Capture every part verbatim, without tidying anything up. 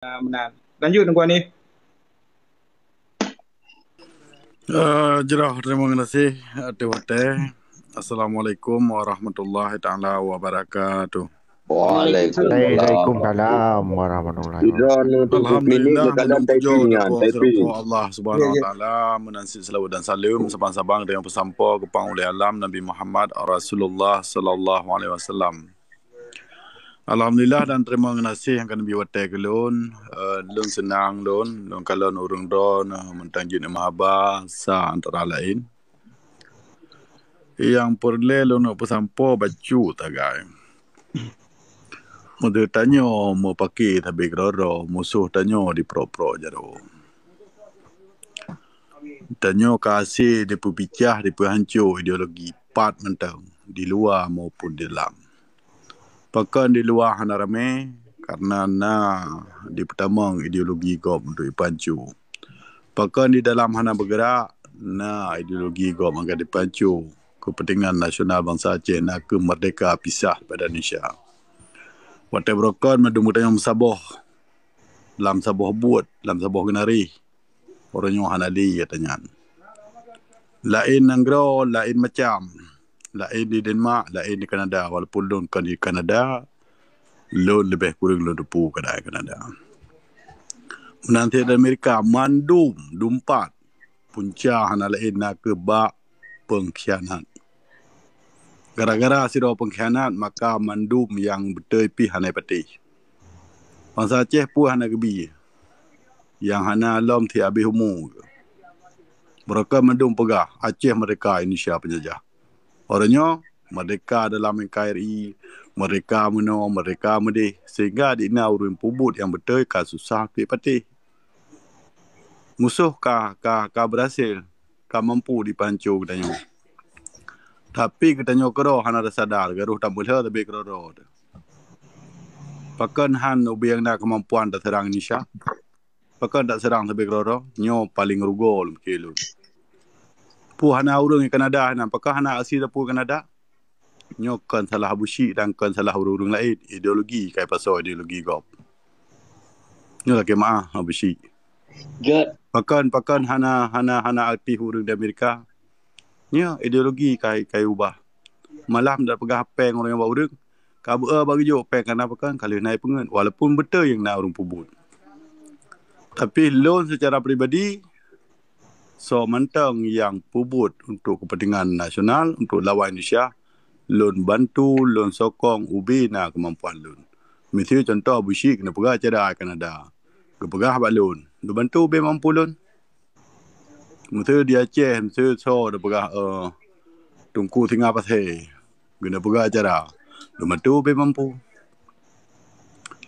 Meunan. Lanjut, Teungku Hanif. Eh, jroh, terima kasih, eh, Tuan Watèe. Assalamualaikum warahmatullahi taala wabarakatuh. Waalaikumsalam. Waalaikumsalam warahmatullahi wabarakatuh. Alhamdulillah, meunan pujoe keu Allah Subhanahu Wa Taala, meunan cit seulaweuet dan saleuem saban-saban nyang peusampoe keu pangulèe alam Nabi Muhammad Rasulullah sallallahu alaihi wasallam. Alhamdulillah dan terima kasih nyang ka neubri watèe keu lôn. Eh, lôn seunang lôn, lôn kalon ureueng droeneuh mantong jeuet neumeuhaba sa antara laén. Nyang peureulèe lôn neuk peusampoe bacut sagai. Meunyoe tanyoe meupaké sabé keudroe-droe, musoh tanyoe di prok-prok jaroe. Tanyoe ka hase dipeupicah, dipeuhanco ideologi pat mantong, di luwa maupun di dalam. Pakon di luwa hana ramé? Kareuna na dipeutamong ideologi gob untuk jipeuhanco. Pakon di dalam hana beugeurak? Na ideologi gob mangat jipeuhanco keupeuntengan nasional bansa Aceh, na kheueh merdeka pisah daripada Indonesia. Watèe beurokon mandum geutanyoe meusaboh lam saboh buet, lam saboh geunaréh. Uroe nyoe hana lé ata nyan. Laén nanggroe, laén macam. Laén di Denmark, laén di Kanada. Walaupun lôn kon di Kanada, lôn leubeh kureueng lôn teupeu keuadaan Kanada. Meunan cit di Amerika, mandum dumpat punca hana laén na kheueh bak peungkhianat. Gara-gara sidroe peungkhianat, maka mandum nyang beutôi pih hana patéh. Bansa Aceh peue hana geubi, nyang hana lom tieb abéh umu. Beurokon mandum peugah, Aceh merdeka, Indonesia penjajah. Uroe nyoe, merdeka dalam N K R I, merdeka meunoe, merdeka meudéh, sehingga di na ureueng peubuet nyang beutôi ka susah tieb patéh. Musoh ka, ka, ka beurhasil, ka mampu jipeuhanco geutanyoe. Tapi geutanyoe keudroe hana tasadar, garoh tameulhö sabé keudroe-droe. Pakon han ubé nyang na keumampuan taseurang Indonesia? Pakon taseurang sabé keudroe-droe? Nyoe paleng rugoe lom keu lôn. Peue hana ureueng di Kanada nyan? Pakon hana aksi teupeu Kanada? Nyoe kon salah Abusyik dan kon salah ureueng-ureueng laén. Ideologi ka jipasoe ideologi gob. Nyoe lakèe meu'ah Abusyik. Jeuet. Pakon, pakon hana, hana, hana aktif ureueng di Amerika? Nyoe ideologi ka, ka jiubah. Malah dak peugah péng ureueng bak ureueng. Ka beu-e bak geujok péng kana pakon ka lheueh na jipeungeut. Walaupun beutôi nyang na ureueng peubuet. Tapi lôn secara pribadi, soe mantong nyang peubuet untuk kepentingan nasional, untuk lawan Indonesia, lôn bantu, lôn sokong ubé na keumampuan lôn. Miseue contoh Abusyik keuneuk peugah cara Kanada. Geupeugah bak lôn, lôn bantu ubé mampu lôn. Miseue di Aceh, miseue soe tapeugah, eh, Teungku Singa Pasè. Geuneuk peugah cara, lôn bantu ubé mampu.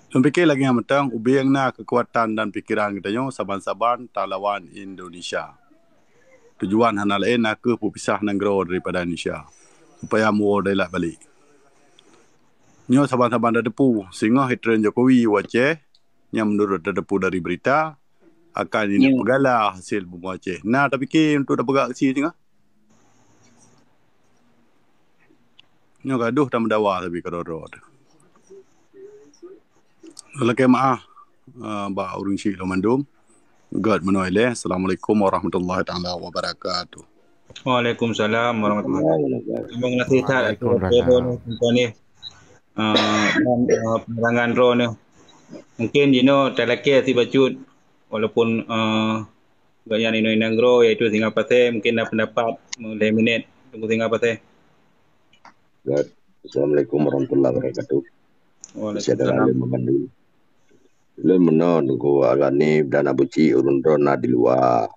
Lôn pike lagèe nyan mantong, ubé nyang na keukuatan dan pikeran geutanyoe saban-saban talawan Indonesia. Tujuan hana laén na kheueh peupisah nanggroe daripada Indonesia, supaya meuwoe dailat balek. Nyoe saban-saban tateupeu, singoh itreun Jokowi u Aceh, nyang meunurot tateupeu dari berita, akan jineuk peugala hasil bumoe Aceh. Na tapike untuk tapeugah aksi singoh? Nyoe gadoh tameudawa sabé keudroe-droe. Lakèe meu'ah, eh, bak ureueng syik lôn mandum. Göt meunoe ilèe. Assalamualaikum warahmatullahi taala wabarakatuh. Waalaikumsalam warahmatullahi wabarakatuh. Terima kasih, Ustaz. Waalaikumsalam. Eh, dan, eh, penerangan droeneuh. Mungkin jinoe talakèe sibacut, walaupun, eh, gobnyan inong nanggroe, yaitu Singa Pasè, mungkin na pendapat lhèe minèt, Teungku Singa Pasè. Assalamualaikum warahmatullahi wabarakatuh. Waalaikumsalam. Syedara lôn meumandum. Lôn meunoe Teungku Al-Hanif dan Abusyik, ureueng droeneuh na di luwa.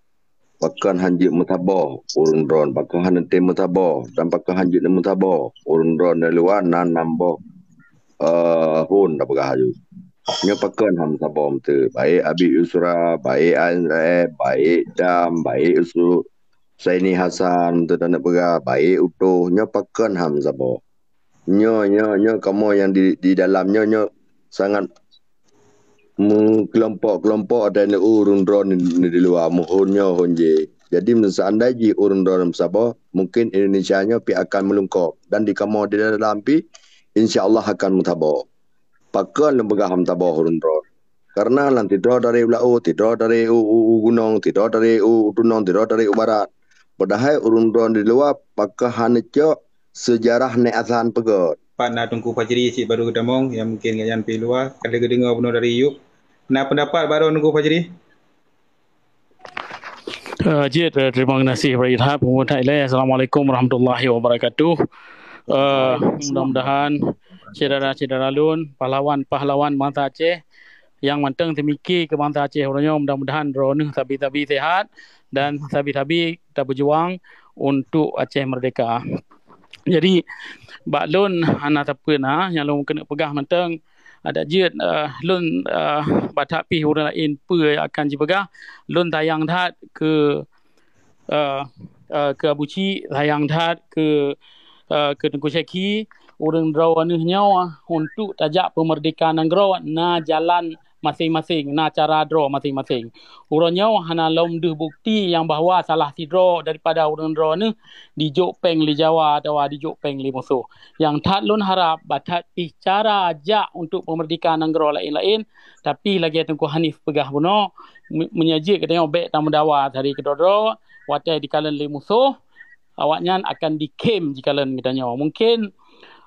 Pakon han jeuet meusaboh ureueng droeneuh, pakon han teuntèe meusaboh, dan pakon han jeuet meusaboh ureueng droeneuh di luwa na nam boh, eh, phon tapeugah laju. Nyoe pakon han meusaboh meuteuk, baik Abi Yusra, baik A N R F, baik dam, baik Usu-, Saini Hasan, meuteuk taneuk peugah, baik Utoh, nyoe pakon han meusaboh. Nyoe, nyoe, nyoe kamoe nyang di, di dalam nyoe, nyoe sangat meukelompok-kelompok dan ureueng droeneuh di luwa, meuhon nyoe hon jéh. Jadi, meuseandai jih ureueng droeneuh meusaboh, mungkin Indonesia nyoe pih akan meulungkop. Dan di kamoe di dalam pih, insya Allah akan meusaboh. Pakon lôn peugah meusaboh ureueng droeneuh? Karena lam sidroe dari u laôt, sidroe dari u, u, u gunong, sidroe dari u, u tunong, sidroe dari u barat. Padahai ureuëng droe di luwa pakon hana cok seujarah nèk asan peugöt. Pat na Teungku Fajri cit baru geutamong, nyang mungkin gobnyan pi luwa, ka lheueh geudeungoe bunoe dari Yub. Na peundapat baru Teungku Fajri? Eh, jeuet, eh, terima kasih Pak Irhab. Assalamualaikum warahmatullahi wabarakatuh. Eh, mudah-mudahan syedara-syedara lôn, pahlawan-pahlawan bansa Aceh, nyang mantong teumiki keu bansa Aceh uroe nyoe, mudah-mudahan droeneuh sabe-sabe sehat dan sabe-sabe tapeujuang untuk Aceh merdeka. Jadi, bak lôn hana sapeue na nyang lôn keuneuk peugah mantong. Adak jeuet, eh, lôn, eh, bak that pih ureuëng laén peue akan jipeugah, lôn sayang that keu, eh, eh, keu Abu Syik, sayang that keu, eh, keu Teungku Syekhi, ureuëng droe neuh nyoe untuk tajak peumeurdeka nanggroe na jalan maséng-maséng, na cara droe maséng-maséng. Uroe nyoe hana lom deuh bukti nyang bahwa salah sidroe daripada ureuëng droe neuh dijok péng lé Jawa atawa dijok péng lé musoh. Nyang that lôn harab, bak that pih cara jak untuk peumeurdeka nanggroe laén-laén, tapi lagée Teungku Hanif peugah bunoe, me-, meunyoe jeuet geutanyoe bék tameudawa dari keudroe-droe, watée dikalon lé musoh, awaknyan akan dikhém jikalon geutanyoe. Mungkin,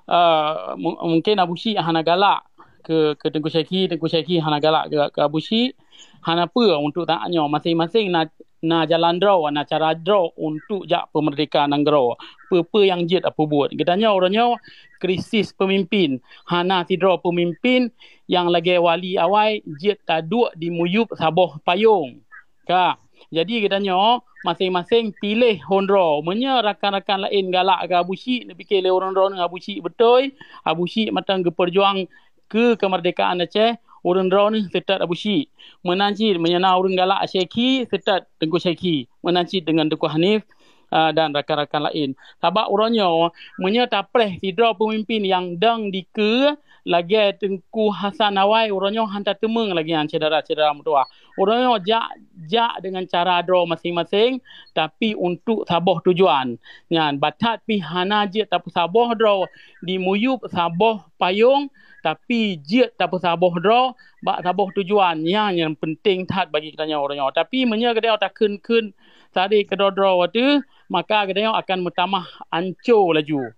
eh, mu-, mungkin Abu Syik hana galak keu, keu Teungku Syekhi, Teungku Syekhi hana galak keu, keu Abu Syik. Hana peue untuk tanyoe, maséng-maséng na, na jalan droe, na cara droe untuk jak peumeurdeka nanggroe. Peue-peue nyang jeuet tapeubuet. Geutanyoe uroe nyoe krisis peumimpin. Hana sidroe peumimpin nyang lagée wali awai jeuet taduek di miyueb saboh payong. Ka. Jadi geutanyoe maséng-maséng piléh hon droe. Meunyoe rakan-rakan laén galak keu Abu Syik, neupike lé ureuëng droe neuh Abu Syik beutôi, Abu Syik mantong geupeujuang keu keumeurdekaan Aceh, ureuëng droe neuh seutôt Abu Syik. Meunan cit meunyoe na ureuëng galak Syekhi, seutôt Teungku Syekhi. Meunan cit deungon Teungku Hanif, ah, dan rakan-rakan laén. Sabab uroe nyoe, meunyoe tapreh sidroe peumimpin nyang dong dikeue lagée Teungku Hasan awai, uroe nyoe hana teumeueng lagée nyan syedara-syedara meutuwah. Uroe nyoe jak, jak deungon cara droe maséng-maséng, tapi untuk saboh tujuan. Nyan, bak that pih hana jeuet tapeusaboh droe di miyueb saboh payong, tapi jeuet tapeusaboh droe bak saboh tujuan. Nyan nyang peunteng that bagi geutanyoe uroe nyoe. Tapi meunyoe geutanyoe takheun-kheun sabe keudroe-droe watée, maka geutanyoe akan meutamah anco laju.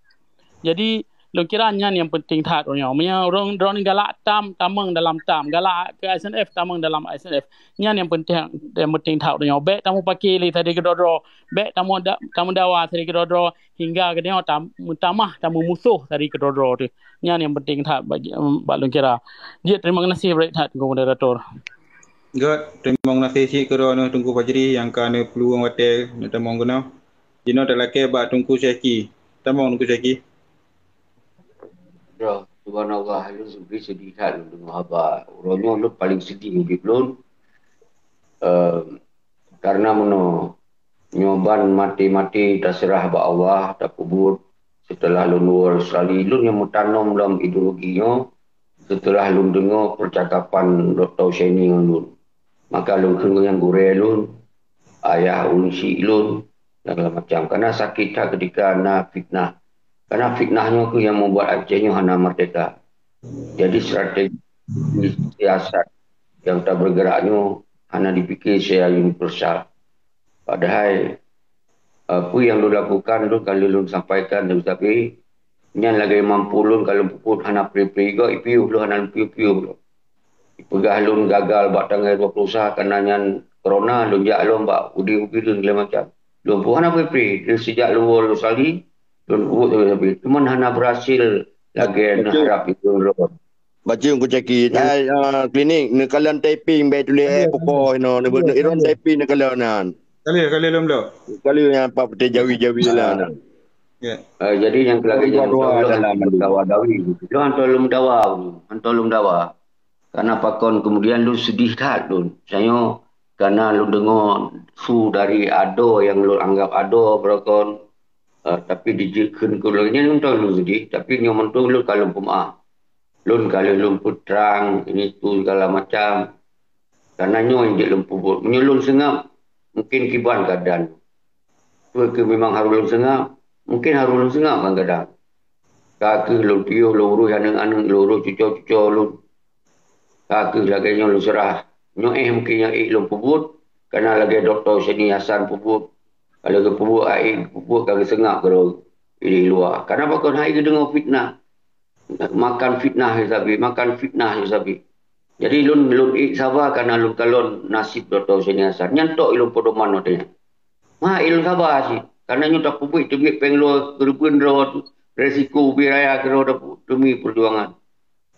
Jadi, lôn kira nyan nyang peunteng that uroe nyoe. Meunyoe ureuëng droeneuh galak tam, tamong dalam tam. Galak keu S N F, tamong dalam S N F. Nyan nyang peunteng, nyang peunteng that uroe nyoe. Bék tameupaké lé sabe keudroe-droe. Bék tameuda-, tameudawa sabe keudroe-droe hingga geutanyoe tam-, meutamah tameumusoh sabe keudroe-droe teuh. Nyan nyang peunteng that bagi, em, bak lôn kira. Jeuet, terima kasih banyak that, Teungku Moderator. Göt, terima kasih cit keudroe neuh Teungku Fajri nyang ka neupeuluwang watée neutamong keunoe. Jinoe talakée bak Teungku Syekhi. Tamong Teungku Syekhi. Ya, subhanallah, lôn seugi sedih that lôn deungoe haba. Uroe nyoe lôn paléng sedih udeb lôn. Em, karena meunoe, nyoe ban maté-maté taseurah bak Allah, tapeubuet seuteulah lôn woe Australia. Lôn nyang meutanom lam ideologi nyoe seuteulah lôn deungoe peucakapan Dokto Huseni ngon lôn. Maka lôn kheun ngon nyang gurée lôn, ayah ulôn, syik lôn, dan segala macam. Karena sakét that ketika na fitnah. Karena fitnah nyoe kheueh nyang membuat Aceh nyoe hana merdeka. Jadi strategi siasat nyang tabeugerak nyoe hana dipike secara universal. Padahai, eh, peue nyang lôn lakukan, lôn ka lheueh lôn sampaikan, tapi nyan lagée mampu lôn ka lôn peubuet hana pri-pri goe, ipiôh lôn hana lôn piôh-piôh lôn. Ipeugah lôn gagal bak tanggai dua puluh sa, karena nyan corona, lôn jak lom bak udi-udi lôn segala macam. Lôn pun hana pri-pri, dari sejak lôn woe Australia, lôn peubuet tapi, tapi. Cuman hana berhasil lagée neuharab itu lôn. Baca Teungku Syekhi. Ya. Hai, ah, klinik, neukalon typing, bèk tuléh eh, pukon inoe, neu-, neuiron typing neukalon nan. Kali, kali lom dok. Kali nyang apa putih jawi-jawi lah nan. Ya. Eh, jadi nyang kelagi dua, jangan dua tolong dalam dawa dawi. Jangan tolong dawa, hantom lom dawa. Karena pakon kemudian lôn sedih that lôn. Misalnya, karena lôn deungoe su dari adoe nyang lôn anggap adoe beurokon, eh, tapi dijeuet kheun keu lôn nyan, lôn tolong lôn sedih, tapi nyoe mantong lôn ka lôn peumaaf. Lôn ka lheueh lôn peutrang, ini tu segala macam. Karena nyoe nyang jeuet lôn peubuet. Meunyoe lôn seungab, mungkin kiban keadaan. Peu kheueh memang harôh lôn seungab, mungkin harôh lôn seungab kadang-kadang. Ka kheueh lôn piôh, lôn urus aneuk-aneuk, lôn urus cuco-cuco lôn. Ka keuh lagèe nyoe lôn seurah. Nyoe éh mungken nyang ék lôn peubuet, kana lagèe Dokto Huseni Hasan peubuet. Kalau geupeubuet, ai peubuet ka geuseungap keudroe di luwa. Kana pakon hai geudeungoe fitnah. Makan fitnah sabe, makan fitnah sabe. Jadi lôn, lôn ék saba kana lôn kalon naseb Dokto Huseni Hasan. Nyan tok lôn peudoman watèe nyan. Ma ilôn saba cit. Karena nyoe tapeubuet teubiet péng lôn keureubeuen droe, resiko ubé raya keudroe demi peujuangan.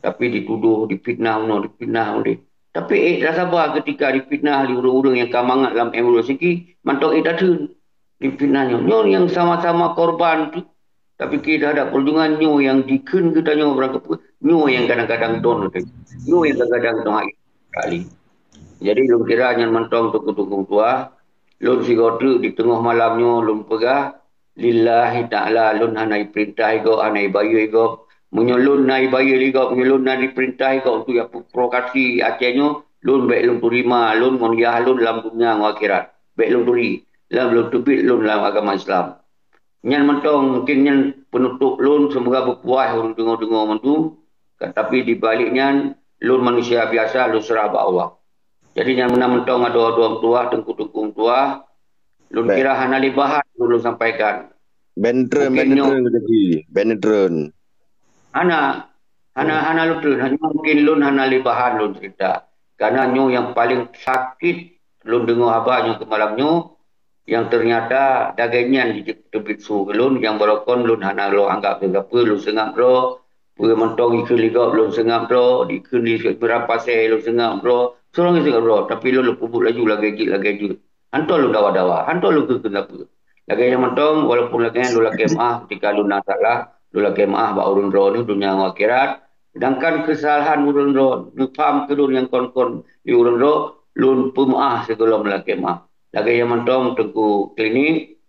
Tapi ditudoh, difitnah unoe, difitnah udeh. Tapi ék tasaba ketika difitnah lé ureueng-ureueng nyang ka mangat lam M dua sigi, mantong ék tatheun. Difitnah nyoe. Nyoe nyang sama-sama korban tu, tapike terhadap perjuangan nyoe nyang dikheun geutanyoe barang kapeue, nyoe nyang kadang-kadang don teuh. Nyoe nyang kadang-kadang don hai kali. Jadi lôn kira nyan mantong tukang-tukang tuha, lôn sigoe teuk di teungoh malam nyoe lôn peugah, lillahi ta'ala, lôn hana ipeurintah lé gob, hana ibayeue lé gob. Meunyoe lôn na ibayeue lé gob, meunyoe lôn na dipeurintah lé gob untuk provokasi Aceh nyoe, lôn bèk lôn turi ma lôn ngon yah lôn lam dunia ngon akhirat. Bèk lôn turi, lam lôn teubiet lôn lam agama Islam. Nyan mantong mungken nyan peunutôp lôn, seumoga beupuas ureueng deungoe-deungoe mandum. Tapi di balik nyan, lôn manusia biasa, lôn seurah bak Allah. Jadi nyan meunan mantong adoe-adoe meutuah, teungku-teungku meutuah, lôn Baik. kira hana lé bahan lôn sampaikan. Bentren, Mungkin nyoe bentren, bentren. Hana, hana, Hmm. hana lôn treun. Hanya mungkin lôn hana lé bahan lôn cerita. Karena nyoe nyang paling sakit lôn deungoe haba nyoe keu malam nyoe, yang ternyata lagèe nyan jiteubiet su keu lôn, nyang barokon lôn hana lôn anggap keu sapeue, lôn seungap droe, peue mantong ikheun lé gob lôn seungap droe, ikheun lé Ibrahim Pasè lôn seungap droe, surang seungap droe, tapi lôn lôn peubuet laju lagèe jeuet, lagèe jeuet. Hantom lôn dawa-dawa, hantom lôn kheun-kheun sapeue. Lagèe nyan mantong, walaupun lagèe nyan lôn lakèe meu'ah, ketika lôn na salah, lôn lakèe meu'ah bak ureueng droeneuh donya ngon akhirat. Sedangkan keusalahan ureueng droeneuh, neupaham keu lôn nyang kon-kon di ureueng droe, lôn peumeu'ah sigohlom lakèe meu'ah. Lagèe nyan mantong Teungku Klinik,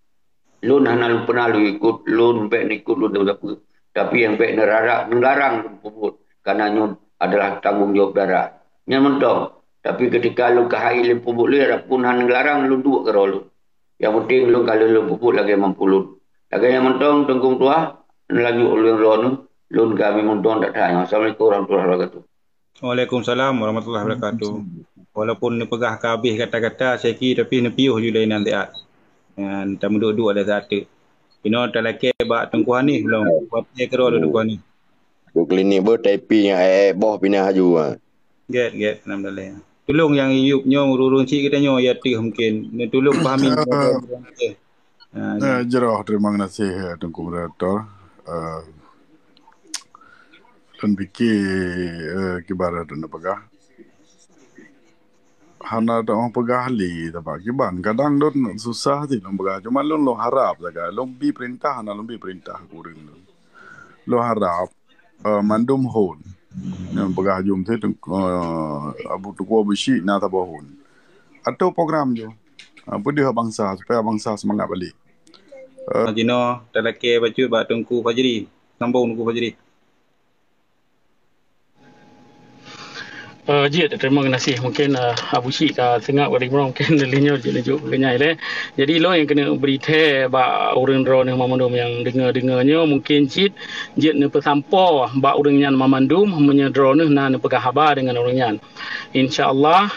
lôn hana lôn peuna lôn ikot, lôn bèk neuikot lôn sapeue. Tapi nyang bèk neurara-, neularang lôn peubuet, karena nyoe adalah tanggong jawab dara. Nyan mantong. Tapi ketika lôn ka hai lôn peubuet lé, pun hana neularang lôn duek keudroe lôn. Nyang penting lôn ka lheueh lôn peubuet lagèe mampu lôn. Lagèe nyan mantong Teungku Tuha, neulanjut ulôn droeneuh, lôn ka meunan that-that nyoe. Assalamualaikum warahmatullahi wabarakatuh. Waalaikumsalam warahmatullahi wabarakatuh. Walaupun neupeugah ka habéh kata-kata, Syeki, tapi neupiôh ju lé nan siat. Nyan tameuduek-duek ada saat tu. Inoe talakèe bak Teungku Hanif lom. Watèe keudroe Teungku Hanif. Teungku Klinik beuh, tapi nyang eh boh pinah laju, ha. Gèt, gèt, alhamdulillah. Tulông nyang yup nyoe ureueng-ureueng cit geutanyoe ya teuh mungkin. Neutulông pahami. Ah, Eh, jroh, terima kasih, eh, Teungku Moderator. Eh, lôn pike, eh, kiban lôn peugah. Hana teupeugah lé, tapi kiban. Kadang lôn susah cit lôn peugah. Cuma lôn, lôn harap sagai. Lôn bi peurintah, hana lôn bi peurintah keu ureueng lôn. Lôn harap, eh, mandum hon. Nyang peugah jum cit, eh, Abu Teungku Abu Syik na saboh hon. Atau program jih. Eh, peudeuh bansa, supaya bansa seumangat balek. Eh, jinoe talakèe bacut bak Teungku Fajri. Sambông Teungku Fajri. Eh, jeuet, terima kasih. Mungkin, eh, Abu Syik ka seungab kali nyoe, mungkin lheuh nyoe jeuet laju keu nyang ilèe. Jadi, lôn nyang keuneuk bri thèe bak ureueng droeneuh mandum nyang deungoe-deungoe nyoe, mungkin cit jeuet neupeusampoe bak ureueng nyan mandum meunyoe droeneuh na neupeugah haba deungon ureueng nyan. Insya Allah,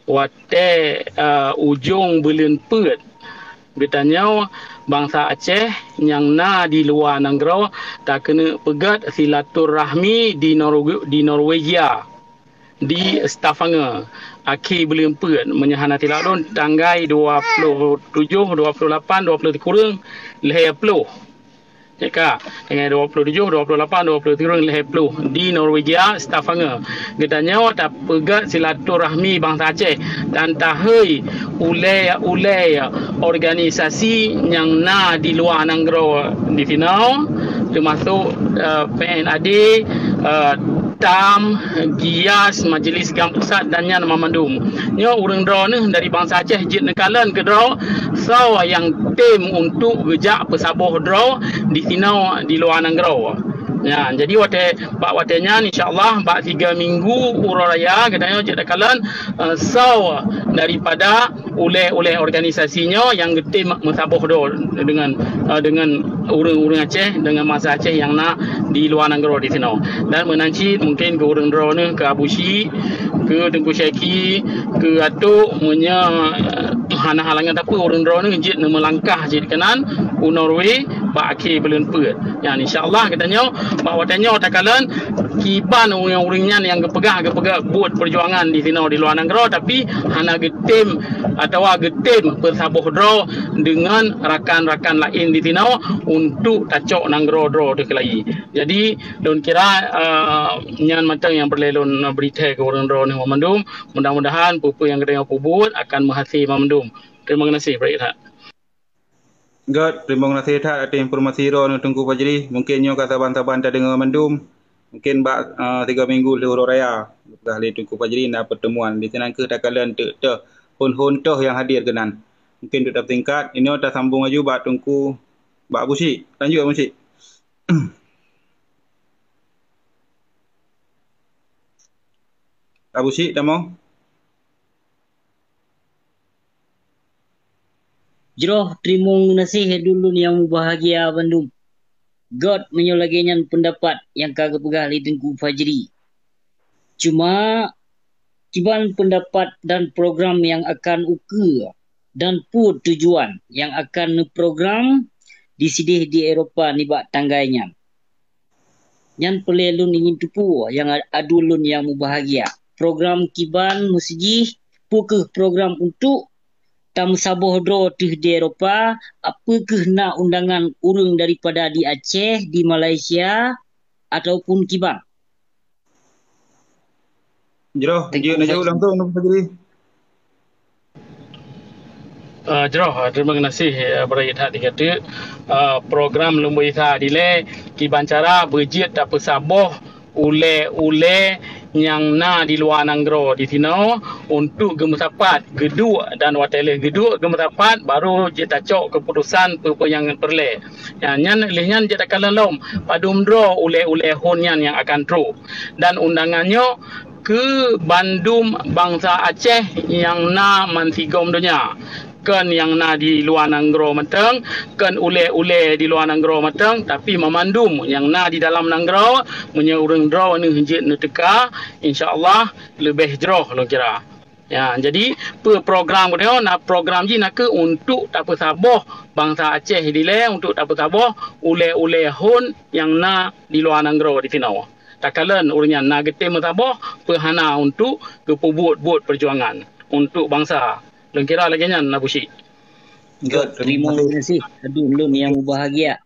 watèe, eh, ujông buleuen peuet, geutanyoe bansa Aceh nyang na di luwa nanggroe takeuneuk peugèt silaturahmi di Norwe-, di Norwegia, di Stavanger. Akhé buleuen peuet, meunyoe hana silap lôn, tanggai dua ploh tujoh, dua ploh lapan, dua ploh sikureueng lhèe ploh. Nyang ka, tanggai dua ploh tujoh, dua ploh lapan, dua ploh sikureueng lhèe ploh di Norwegia, Stavanger. Geutanyoe tapeugèt silaturahmi bansa Aceh dan tahôi ulèe-ulèe organisasi nyang na di luwa nanggroe di sinoe, teumasok, eh, P N A D, eh, tam, GIAS, Majelis Gam Pusat dan nyan mandum. Nyoe ureueng droeneuh dari bansa Aceh jeuet neukalon keudroe, soe nyang tem untuk geujak peusaboh droe di sinoe di luwa nanggroe. Nyan, jadi watèe, bak watèe nyan, insya Allah, bak tiga minggu uroe raya, geutanyoe jeuet takalon, eh, soe daripada ulèe-ulèe organisasi nyoe nyang geutem meusaboh droe deungon, eh, deungon ureuëng-ureuëng Aceh dengan bangsa Aceh nyang na di luwa nanggroe di sinoe. Dan meunan cit mungken keu ureuëng droeneuh, keu Abu Syik, keu Teungku Syeki, keu Atok, meunyoe, eh, hana halangan sapeue ureuëng droeneuh jeuet neumeulangkah jeuet keunan u Norway bak akhé buleuen peuet. Nyan insya-Allah geutanyoe bak watée nyoe takalon kiban ureuëng-ureuëng nyan nyang geupeugah, geupeugah buet peujuangan di sinoe di luwa nanggroe, tapi hana geutem atawa geutem peusaboh droe deungon rakan-rakan laén di sinoe untuk tacok nanggroe droe teuh keulayi. Jadi lôn kira, eh, nyan mantong nyang peureulée lôn bri thée keu ureuëng droeneuh mandum. Mudah-mudahan peue-peue nyang geutanyoe peubuet akan meuhasé mandum. Terima kasih, baik that. Göt, terima kasih that atas informasi droeneuh Teungku Fajri. Mungken nyoe ka saban-saban tadeungoe mandum. Mungken bak, eh, tiga minggu lheueh uroe raya, leubeh lé Teungku Fajri na pertemuan. Di sinan kheueh takalon teuk teuh phon-phon teuh nyang hadir keunan. Mungken untuk tapeusingkat, inoe tasambong laju bak Teungku, bak Abu Syik. Lanjut Abu Syik. Abu Syik, tamong? Jroh teurimong geunaséh, aduen lôn nyang mubahgia bandum. Göt, meunyoe lagée nyan peundapat nyang ka geupeugah lé Teungku Fajri. Cuma, kiban peundapat dan program nyang akan ukeue dan peue tujuan nyang akan neuprogram di sideh di Eropa nibak tanggai nyan. Nyan peureulée lôn ingin teupeue nyang a-, aduen lôn nyang mubahgia. Program kiban meusidih, peue kheueh program untuk tameusaboh droe teuh di Eropa, peue kheueh na undangan ureuëng daripada di Aceh, di Malaysia, ataupun kiban? Jroh, Teungku jeuet laju Fajri. Langsung Teungku Fajri. Ah, jroh, ah, terima kasih, ah, bri that di keu teuk. Ah, program lôn bri that dilée kiban cara beujeuet tapeusaboh ulée-ulée nyang na di luwa nanggroe di sinoe untuk geumeusapat, geuduek dan watée lheueh geuduek geumeusapat baru jeuet tacok keuputusan peue-peue nyang peureulée. Ya, nyan lheueh nyan jeuet takalon lom padum droe ulée-ulée hon nyan nyang akan trok. Dan undangan nyoe keu bandum bansa Aceh nyang na mansigom donya. Kon nyang na di luwa nanggroe mantong, kon ulée-ulée di luwa nanggroe mantong, tapi mamandum nyang na di dalam nanggroe, meunyoe ureuëng droeneuh jeuet neuteuka, insya Allah leubeh jroh lôn kira. Ya, jadi peue program geutanyoe na program jih nakeuh untuk tapeusaboh bansa Aceh dilée, untuk tapeusaboh ulée-ulée hon nyang na di luwa nanggroe di sinoe. Takalon ureuëng nyan na geutem meusaboh peue hana untuk geupeubuet-buet peujuangan untuk bansa. Lôn kira lagée nyan, Abu Syik. Göt, terima kasih. Aduen lôn nyang mubahgia.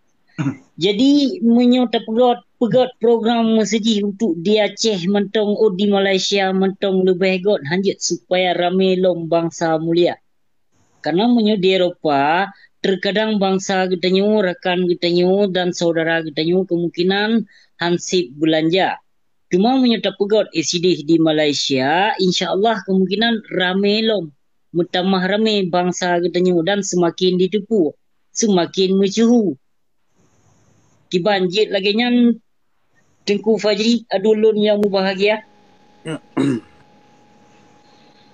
Jadi, meunyoe tapeugét, peugét program meusidih untuk di Aceh mantong, oh, di Malaysia mantong leubeh göt hanjeuet supaya ramé lom bansa mulia. Karena meunyoe di Eropa, terkadang bansa geutanyoe, rakan geutanyoe dan saudara geutanyoe kemungkinan hansib beulanja. Cuma meunyoe tapeugét, eh, sideh di Malaysia, insya Allah kemungkinan ramé lom, meutamah ramé bansa geutanyoe dan seumaken jiteupeue, seumaken meusyeuhu. Kiban jeuet lagée nyan, Teungku Fajri, aduen lôn nyang mubahgia.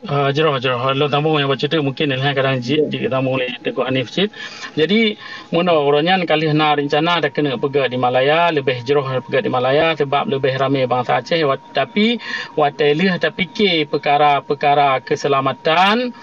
Ah, jroh, jroh. Lôn sambong nyang bacut tu mungkin lheueh kadang jeuet, jeuet sambong lé Teungku Hanif cit. Jadi, meunoe uroe nyan ka lheueh na reuncana takeuneuk peugét di Malaya, leubeh jroh peugét di Malaya sebab leubeh ramé bansa Aceh, wat-, tapi watée lheueh tapike peukara-peukara keuseulamatan,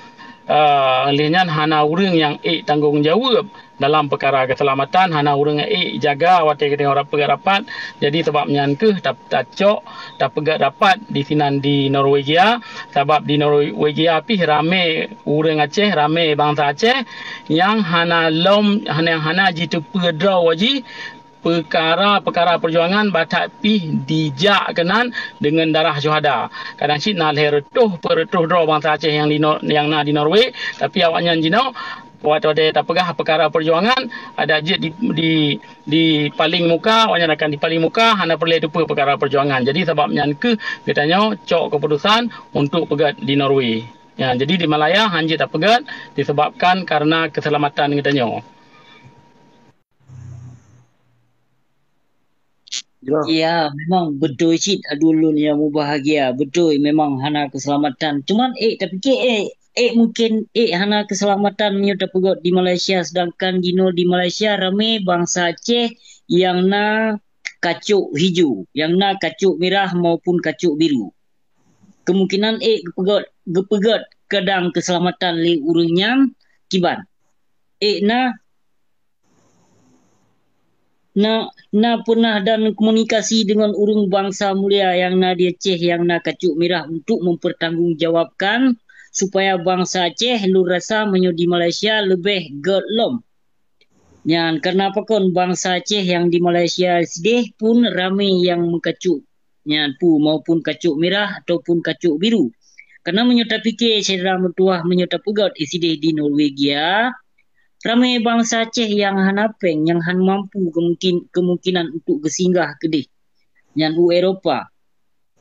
ah, lheueh nyan hana ureuëng nyang ék tanggong jaweueb dalam peukara keuseulamatan, hana ureuëng ék jaga watée geutanyoe rap-, peugét rapat. Jadi, sabab nyan kheueh ta-, tacok tapeugét rapat di sinan di Norwegia, sabab di Norwegia pih ramé ureuëng Aceh, ramé bansa Aceh nyang hana lom, nyang hana jiteupeue droe jih peukara-peukara peujuangan, bah that pih jijak keunan deungon darah syuhada. Kadang cit na lhée reutôh, peuet reutôh droe bansa Aceh nyang di Nor-, nyang na di Norway, tapi awaknyan jinoe, watée tapeugah peukara peujuangan, adak jeuet di, di, di paléng muka, awaknyan akan di paléng muka, hana peureulée teupeue peukara peujuangan. Jadi, sabab nyan kheueh geutanyoe cok keuputusan untuk peugét di Norway. Ya, jadi di Malaya hanjeuet tapeugét disebabkan karena keuseulamatan geutanyoe. Ya, memang beutôi cit aduen lôn nyang mubahgia. Beutôi memang hana keuseulamatan. Cuman, eh, tapike, eh, ék mungkin ék hana keuseulamatan meunyoe tapeugét di Malaysia, seudangkan jinoe di Malaysia ramé bansa Aceh nyang na kacok hijau, nyang na kacok mirah maupun kacok biru. Keumungkinan ék geupeugét, geupeugét kadang keuseulamatan lé ureuëng nyan kiban. Ék na na, na peunah dan komunikasi deungon ureuëng bansa mulia nyang na di Aceh nyang na kacok mirah untuk mempertanggungjawabkan supaya bansa Aceh lôn rasa meunyoe di Malaysia leubeh gét lom. Nyan karena pakon bansa Aceh nyang di Malaysia sideh pun ramé nyang meukacok nyan pu maupun kacok mirah ataupun kacok biru. Karena meunyoe tapike syedara meutuwah meunyoe tapeugét sideh di Norwegia, ramé bansa Aceh nyang hana péng, nyang hana mampu kemungkin, kemungkinan untuk geusinggah keudeh nyan u Eropa.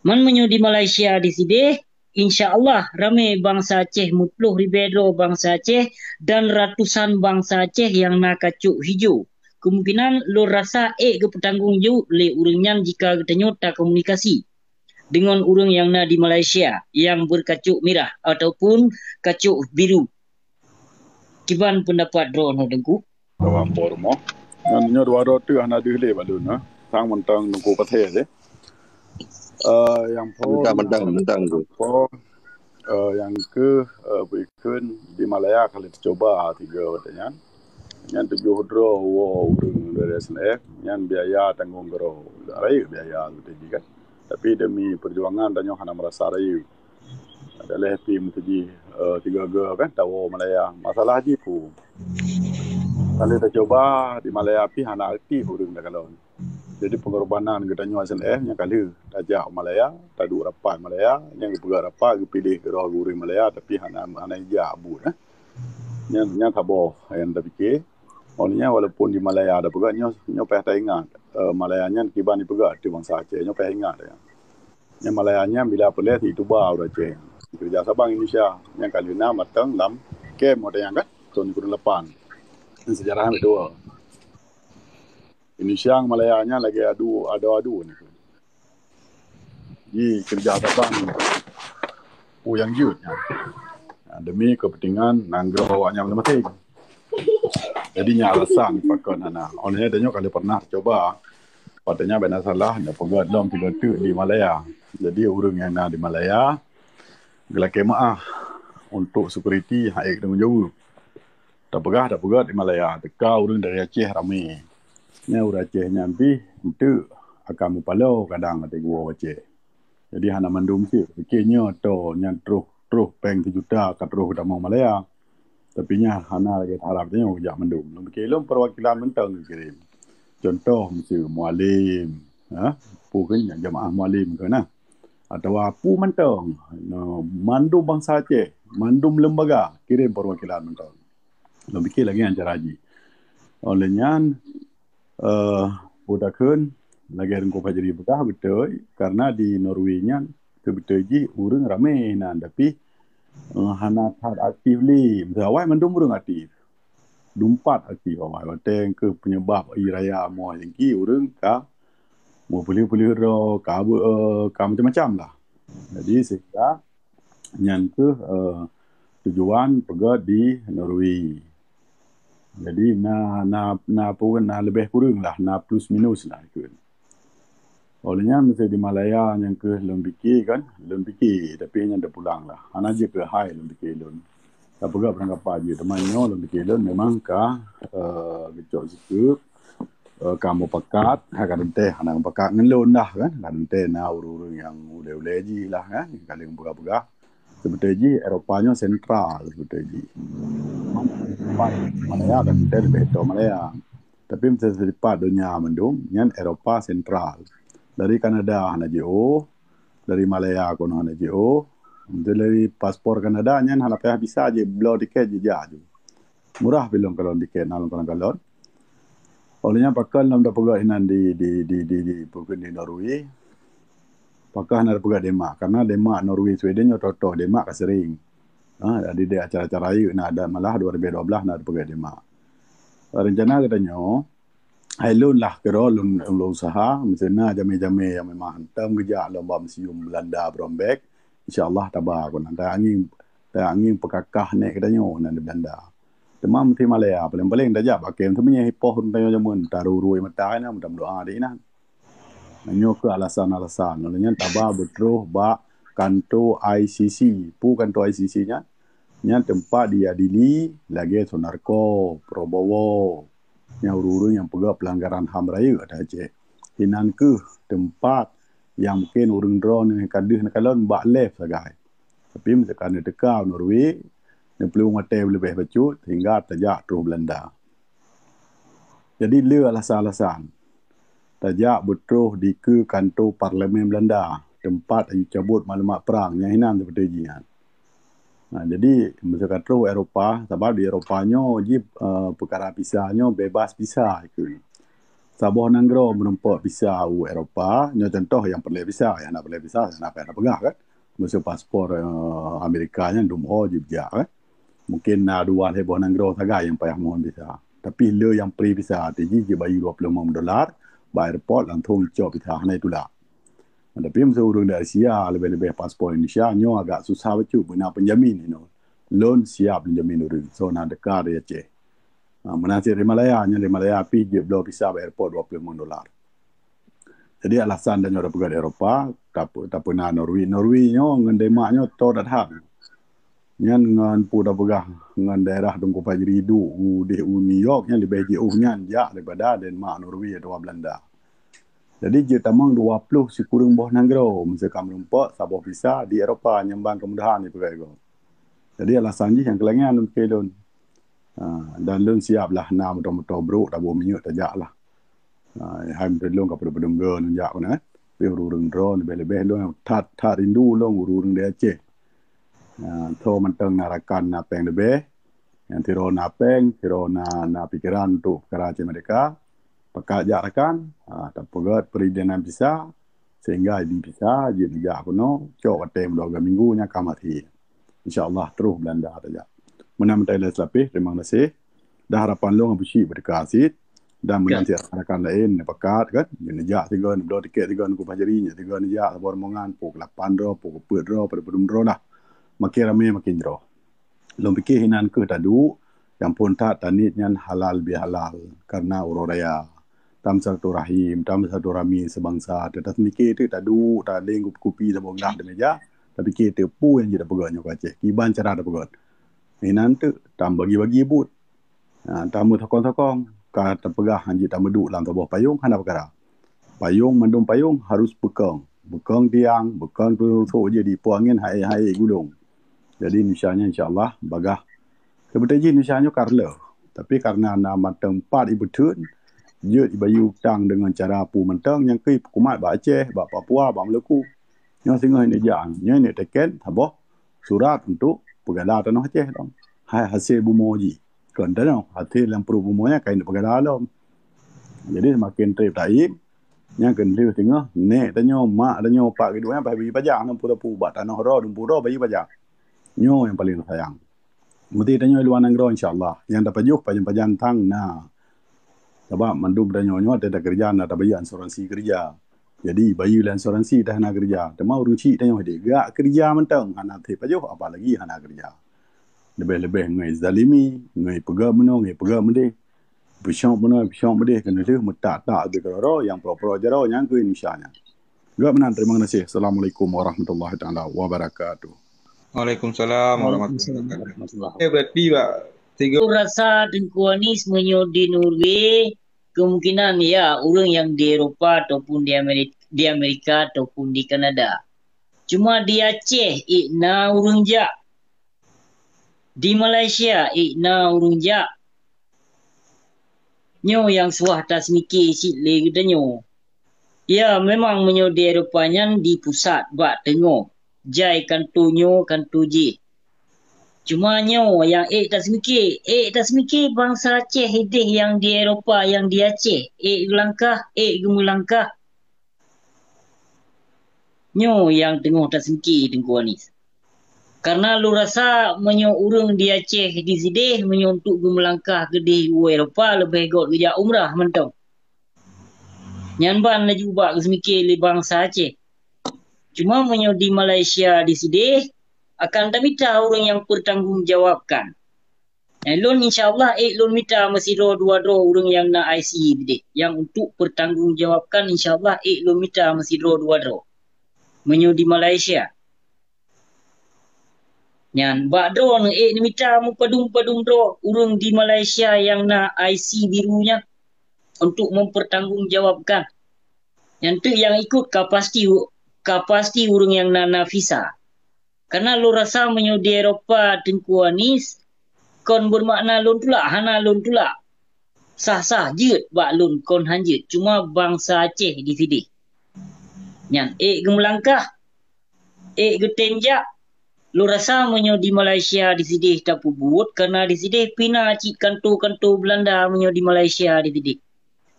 Man meunyoe di Malaysia di sideh, insya Allah ramé bansa Aceh, meuploh ribée droe bansa Aceh dan ratusan bansa Aceh nyang na kacok hijau. Kemungkinan lôn rasa ék geupeutanggong jaweueb lé ureuëng nyan jika geutanyoe takomunikasi deungon ureuëng nyang na di Malaysia nyang beukacok mirah ataupun kacok biru. Kiban peundapat droeneuh, Teungku? Bawang po rumoh. Nyan nyoe dua droe teuh hana deuh lé bak lôn, ha. Sang mantong Teungku Pathé deh. Eh, nyang po, mentang, mentang, mentang tu. Po, eh, nyang keu, eh, bukon di Malaya kali teucuba tiga watée nyan. Nyan tujoh droe woe ureuëng dari S N F, nyan biaya tanggong keudroe. Rayeuk biaya tu tadi kan. Tapi demi perjuangan tanyoe hana merasa rayeuk. Ada leh pi meutuji, eh, tiga-tiga kan, tawoe Malaya. Masalah jih pu. Kalau tacuba di Malaya pi hana aktif ureuëng takalon. Jadi pengorbanan geutanyoe S N F nyang ka lheueh tajak u Malaya, taduek rapat Malaya, nyang geupeugah rapat geupiléh keudroe ureuëng Malaya tapi hana, hana ijak buet, eh. Nyan, nyan saboh nyang tapike. Oh nyan walaupun di Malaya tapeugah nyoe, nyoe payah taingat, eh, Malaya nyan kiban jipeugah ateueh bansa Aceh, nyoe payah ingat. Nyan Malaya nyan bila peureulée situba ureuëng Aceh. Keureuja saban Indonesia nyang ka lheueh na mantong lam kem watée nyan kan, thon kureueng lapan. Nyan sejarah nyang dua. Indonesia ngon Malaya nyan lagée adu, adu-adu ni. Ji keureuja saban peue nyang jeuet nyan. Nah, demi kepentingan nanggroe awaknyan masing-masing. Jadi nyan alasan pakon hana. Oleh tanyoe kalau pernah cuba, patutnya bak na salah, nyoe peugah lom tiga teuk di Malaya. Jadi ureuëng nyang na di Malaya geulakée meuáh untuk security hai tanggong jaweueb. Tapeugah, tapeugah di Malaya, teuka ureuëng dari Aceh ramé. Nyan ureuëng Aceh nyan pih enteuk akan meupaloe kadang ateueh geuwoe Aceh. Jadi hana mandum cit. Pike nyoe to nyan troh, troh péng sijuta ka troh geutamong Malaya. Tapi nyan hana lagée harab nyoe jak mandum. Lôn pike lom perwakilan mantong geukirém. Contoh miseue Mualem, ha? Peue keuh nyan jamaah Mualem keuh na. Atawa peue mantong, na mandum bansa Aceh, mandum lembaga kirém perwakilan mantong. Lôn pike lagée nyan cara jih. Oleh nyan, eh, peue takheun lagée Teungku Fajri peugah beutôi, karena di Norway nyan keu beutôi jih ureuëng ramé nan, tapi, eh, hana that aktif lé. Miseu awai mandum ureuëng aktif. Dumpat aktif awai. Watée keu peunyeubab ie raya amoe jengki ureuëng ka meupeuleueh-peuleueh droe, ka beu, eh, ka macam-macam lah. Jadi sehingga nyan keuh, eh, tujuan peugét di Norway. Jadi na, na, na pun na lebih kurang lah, na plus minus lah ikut. Oleh nyan miseu di Malaya nyang keuh lôn pike kan, lôn pike tapi nyan teupulang lah. Hana jeuet keu hai lôn pike lôn. Tapeugah barangkapai jih teuma nyoe lôn pike lôn memang ka, eh, geucok sikeup, eh, ka mupakat, ha ka teuntée hana mupakat ngon lôn dah kan. Ka teuntée na ureuëng-ureuëng nyang ulée-ulée jih lah kan, ka lheueh peugah-peugah. Seubeutôi jih Eropa nyoe sentral seubeutôi jih. Malaya kan teuntée leubeh toe Malaya. Tapi miseu sifeuet donya mandum nyan Eropa sentral. Dari Kanada hana jiôh, dari Malaya kono hana jiôh. Dari paspor Kanada nyan hana payah bisa jibloe tiket jijak ju. Murah pih lôn kalon tiket na lôn kalon-kalon. Oleh nyan pakon lom tapeugah inan di, di, di, di, di, bukon di Norway. Pakon hana tapeugah Denmark, karena Denmark, Norway, Sweden nyoe toe-toe Denmark ka sering. Ha, jadi di acara-acara rayeuk na ada malah dua ribu dua belas na tapeugah Denmark. Rencana geutanyoe, hai lôn lah keudroe lôn, lôn usaha, miseu na jamé-jamé nyang memang hantom geujak lom bak museum Belanda Brombeek, insya Allah taba kon. Antara angin Angin peukakah nèk geutanyoe nan di Belanda. Teuma meusti malèe, paléng-paléng tajak bak kem teumenyeh ipoh ureueng tanyoe jameun, taru rui mata inan, meudoa di inan. Nyoe keuh alasan-alasan. Lheueh nyan taba beutroh bak kanto I C C. Peue kanto I C C nyan? Nyan teumpat diadili lagèe Sunarko, Prabowo. Nyang ureueng-ureueng nyang peugah peulanggaran HAM rayeuk atas Aceh. Inan keuh teumpat nyang mungken ureueng droeneuh ka deuh neukalon bak lheueh sagai. Tapi meuseuka neuteuka u Norway, neuplueng watèe leubeh bacut sehingga tajak troh Belanda. Jadi le alasan-alasan. Tajak beutroh dikeue kanto parlemen Belanda, teumpat ayue cabot maklumat prang nyang hinan seperti jih nyan. Nah, jadi meuseuka troh Eropa, sabab di Eropa nyoe jih, eh, peukara visa nyoe bebas visa ikeu. Saboh nanggroe meurumpok visa u Eropa, nyoe contoh nyang peureulèe visa, nyang hana peureulèe visa, hana payah tapeugah kan. Meuseuka paspor, eh, Amerika nyan dum ho jih jak kan. Mungken na dua lhèe boh nanggroe sagai nyang payah mohon visa. Tapi le nyang free visa, arti jih jibayeue dua ploh limong dolar, bak airport langsung icok visa hana itulak. Tapi meuseuka ureueng dari Asia leubeh-leubeh paspor Indonesia nyoe agak susah bacut beuna penjamin inoe. Lôn siap menjamin ureueng. So na teuka dari Aceh. Ha, meunan cit Malaya, nyan Malaya pih jeuet bloe visa bak airport dua ploh limong dolar. Jadi alasan tanyoe tapeugah di Eropa, tapeuna Norway. Norway nyoe ngon Denmark nyoe toe that-that. Nyan ngon peue tapeugah ngon daerah Teungku Fajri duek u deh u New York nyan leubeh jiôh nyan jak daripada Denmark, Norway atawa Belanda. Jadi jeuet tamong dua ploh sikureueng boh nanggroe meuseuka meurumpok saboh visa di Eropa nyang ban kemudahan di pegawai gob. Jadi alasan jih nyang keulangian lôn pikée lôn. Ha, dan lôn siap lah na moto-moto brôk taboh minyeuk tajak lah. Ha, hai meuteulông ka padum-padum goe lôn jak keunoe. Tapi ureueng droe leubeh-leubeh lôn that-that rindu lôn ureueng di Aceh. Ha, tho mantong na rakan na péng leubeh. Nyang sidroe na péng, sidroe na, na pikeran untuk peukara Aceh Merdeka. Pakat jak rakan, ha, tapeugét perizinan visa, sehingga di visa jeuet neujak keunoe, cok watèe meudua minggu nyan ka maté. Insya Allah terus Belanda tajak. Meunan meutai lé seulapeh, terima kasih. Dan harapan lôn Abu Syik beuteuka cit, dan meunan cit rakan-rakan laén neupakat kan, jeuet neujak sigoe, neubloe tiket sigoe, neukubah jari, nyan sigoe neujak saboh rombongan, pukul lapan droe, pukul peuet droe, pada padum droe lah. Makin ramé makin jroh. Lôn pike hinan keuh taduek, nyang phôn that taniet nyan halal bihalal, kareuna uroe raya. Tam silaturahim, tam silaturahmi seubangsa, teuh taseumiké teuk taduek, taleng kupi-kupi saboh glah di meja, tapike teuk peue nyang jeuet tapeugét nyoe keu Aceh, kiban cara tapeugét. Hinan teuk, tam bagi-bagi buet. Ha, tam meusokong-sokong, ka tapeugah han jeuet tameuduek lam saboh payong, hana peukara. Payong, mandum payong harus beukong. Beukong tiang, beukong peurusok jih di po angén hai-hai gulong. Jadi Indonesia nyan insya Allah bagah. Seubeutoe jih Indonesia nyoe ka reuloh. Tapi kareuna na mantong pat ibeuteun, jeuet ibayeue utang deungon cara peue mantong nyang keu ipeukumat bak Aceh, bak Papua, bak Maluku. Nyoe singoh neujak, nyoe neuteken saboh surat untuk peugala tanoh Aceh dong. Hai hasé bumoe jih. Kon tanoh, hasé lam pruet bumoe nyan ka neuk peugala lom. Jadi seumaken treb taib, nyan keuh lheueh teungoh, nèk tanyoe, mak tanyoe, pak geuduek nyan payah bayeue pajak, lam pura-pura bak tanoh droe, dum pura bayeue pajak. Nyoe nyang paleng sayang. Meuti tanyoe luwa nanggroe insya Allah. Nyang tapajoh pajan-pajan tang na. Sabab mandum tanyoe nyoe teuh takeureuja na tabayeue asuransi keureuja. Jadi bayeue lé asuransi teuh hana keureuja. Teuma ureueng chik tanyoe deh gak keureuja mantong hana teuh pajoh apalagi hana keureuja. Leubeh-leubeh ngon zalimi, ngon peugah meunoe, ngon peugah meudeh. Peusyok meunoe, peusyok meudeh keuneulheueh meutak-tak di keudroe nyang pro-pro jaroe nyang keu Indonesia nyan. Gak meunan, terima kasih. Assalamualaikum warahmatullahi taala wabarakatuh. Waalaikumsalam warahmatullahi wabarakatuh. Eh, berarti bak tiga. Aku rasa Teungku Anis meunyoe di Norway, kemungkinan ya ureueng yang di Eropa ataupun di Amerika, di Amerika ataupun di Kanada. Cuma di Aceh, eh, na ureueng jak. Di Malaysia, eh, na ureueng jak. Nyoe nyang suah taseumiké cit lé geutanyoe. Ya, memang meunyoe di Eropa nyan di pusat bak teungoh. Jai kanto nyoe, kanto jih. Cuma nyoe nyang ék taseumiké, ék taseumiké bansa Aceh ideh nyang di Eropa, nyang di Aceh, ék geulangkah, ék geumeulangkah. Nyoe nyang teungoh taseumiké Teungku Anis. Kareuna lôn rasa meunyoe ureueng di Aceh di sideh meunyoe untuk geumeulangkah keudeh u Eropa leubeh göt geujak umrah mantong. Nyan ban laju bak geuseumiké lé bansa Aceh. Cuma meunyoe di Malaysia di sideh, akan tamita ureuëng nyang pertanggong jawabkan. Eh, lôn insya Allah ék lôn mita meusidroe dua droe ureuëng nyang na I C sideh nyang untuk pertanggong jawabkan, insya Allah ék lôn mita meusidroe dua droe. Meunyoe di Malaysia. Nyan bak droe neuék neumita meupadum-padum droe ureuëng di Malaysia nyang na I C biru nyan untuk mempertanggungjawabkan. Nyan teuk nyang ikut ka pasti, ka pasti ureuëng nyang na, na visa. Karena lôn rasa meunyoe di Eropa Teungku Anis, kon bermakna lôn tulak, hana lôn tulak. Sah-sah jeuet bak lôn kon han jeuet, cuma bansa Aceh disideh. Nyan ék geumeulangkah, ék geutem jak. Lôn rasa meunyoe di Malaysia disideh tapeubuet, karena disideh pih na cit kanto-kanto Belanda meunyoe di Malaysia disideh.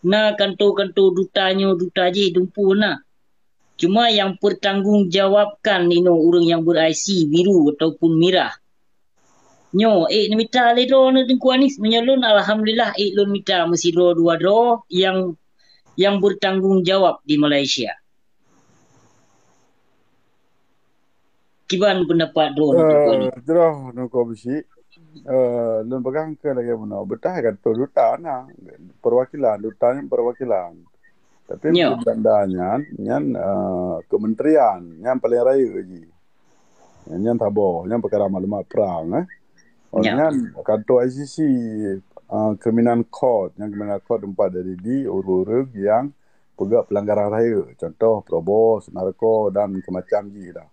Na kanto-kanto duta nyoe duta jih dumpeue na. Cuma nyang pertanggungjawabkan inoe ureuëng nyang ber-I C biru ataupun mirah. Nyoe ék neumita lé droeneuh Teungku Anis, meunyoe lôn alhamdulillah ék lôn mita meusidroe dua droe nyang, nyang bertanggung jawab di Malaysia. Kiban pendapat droeneuh Teungku Anis? Eh, jroh Teungku Beusyik. Eh, lôn peugah keu lagée meunoe, beutah kan tu duta na, perwakilan, duta nyan perwakilan. Tapi Nyo. Di Belanda nyan, nyan eh, kementerian, nyan paling rayeuk jih. Nyan saboh, nyan peukara maklumat prang eh. Oh, Nyo. Nyan kanto I C C, eh, criminal court, nyan criminal court teumpat jadi di ureuëng-ureuëng nyang peugah pelanggaran rayeuk, contoh perobos, narko dan semacam jih dah.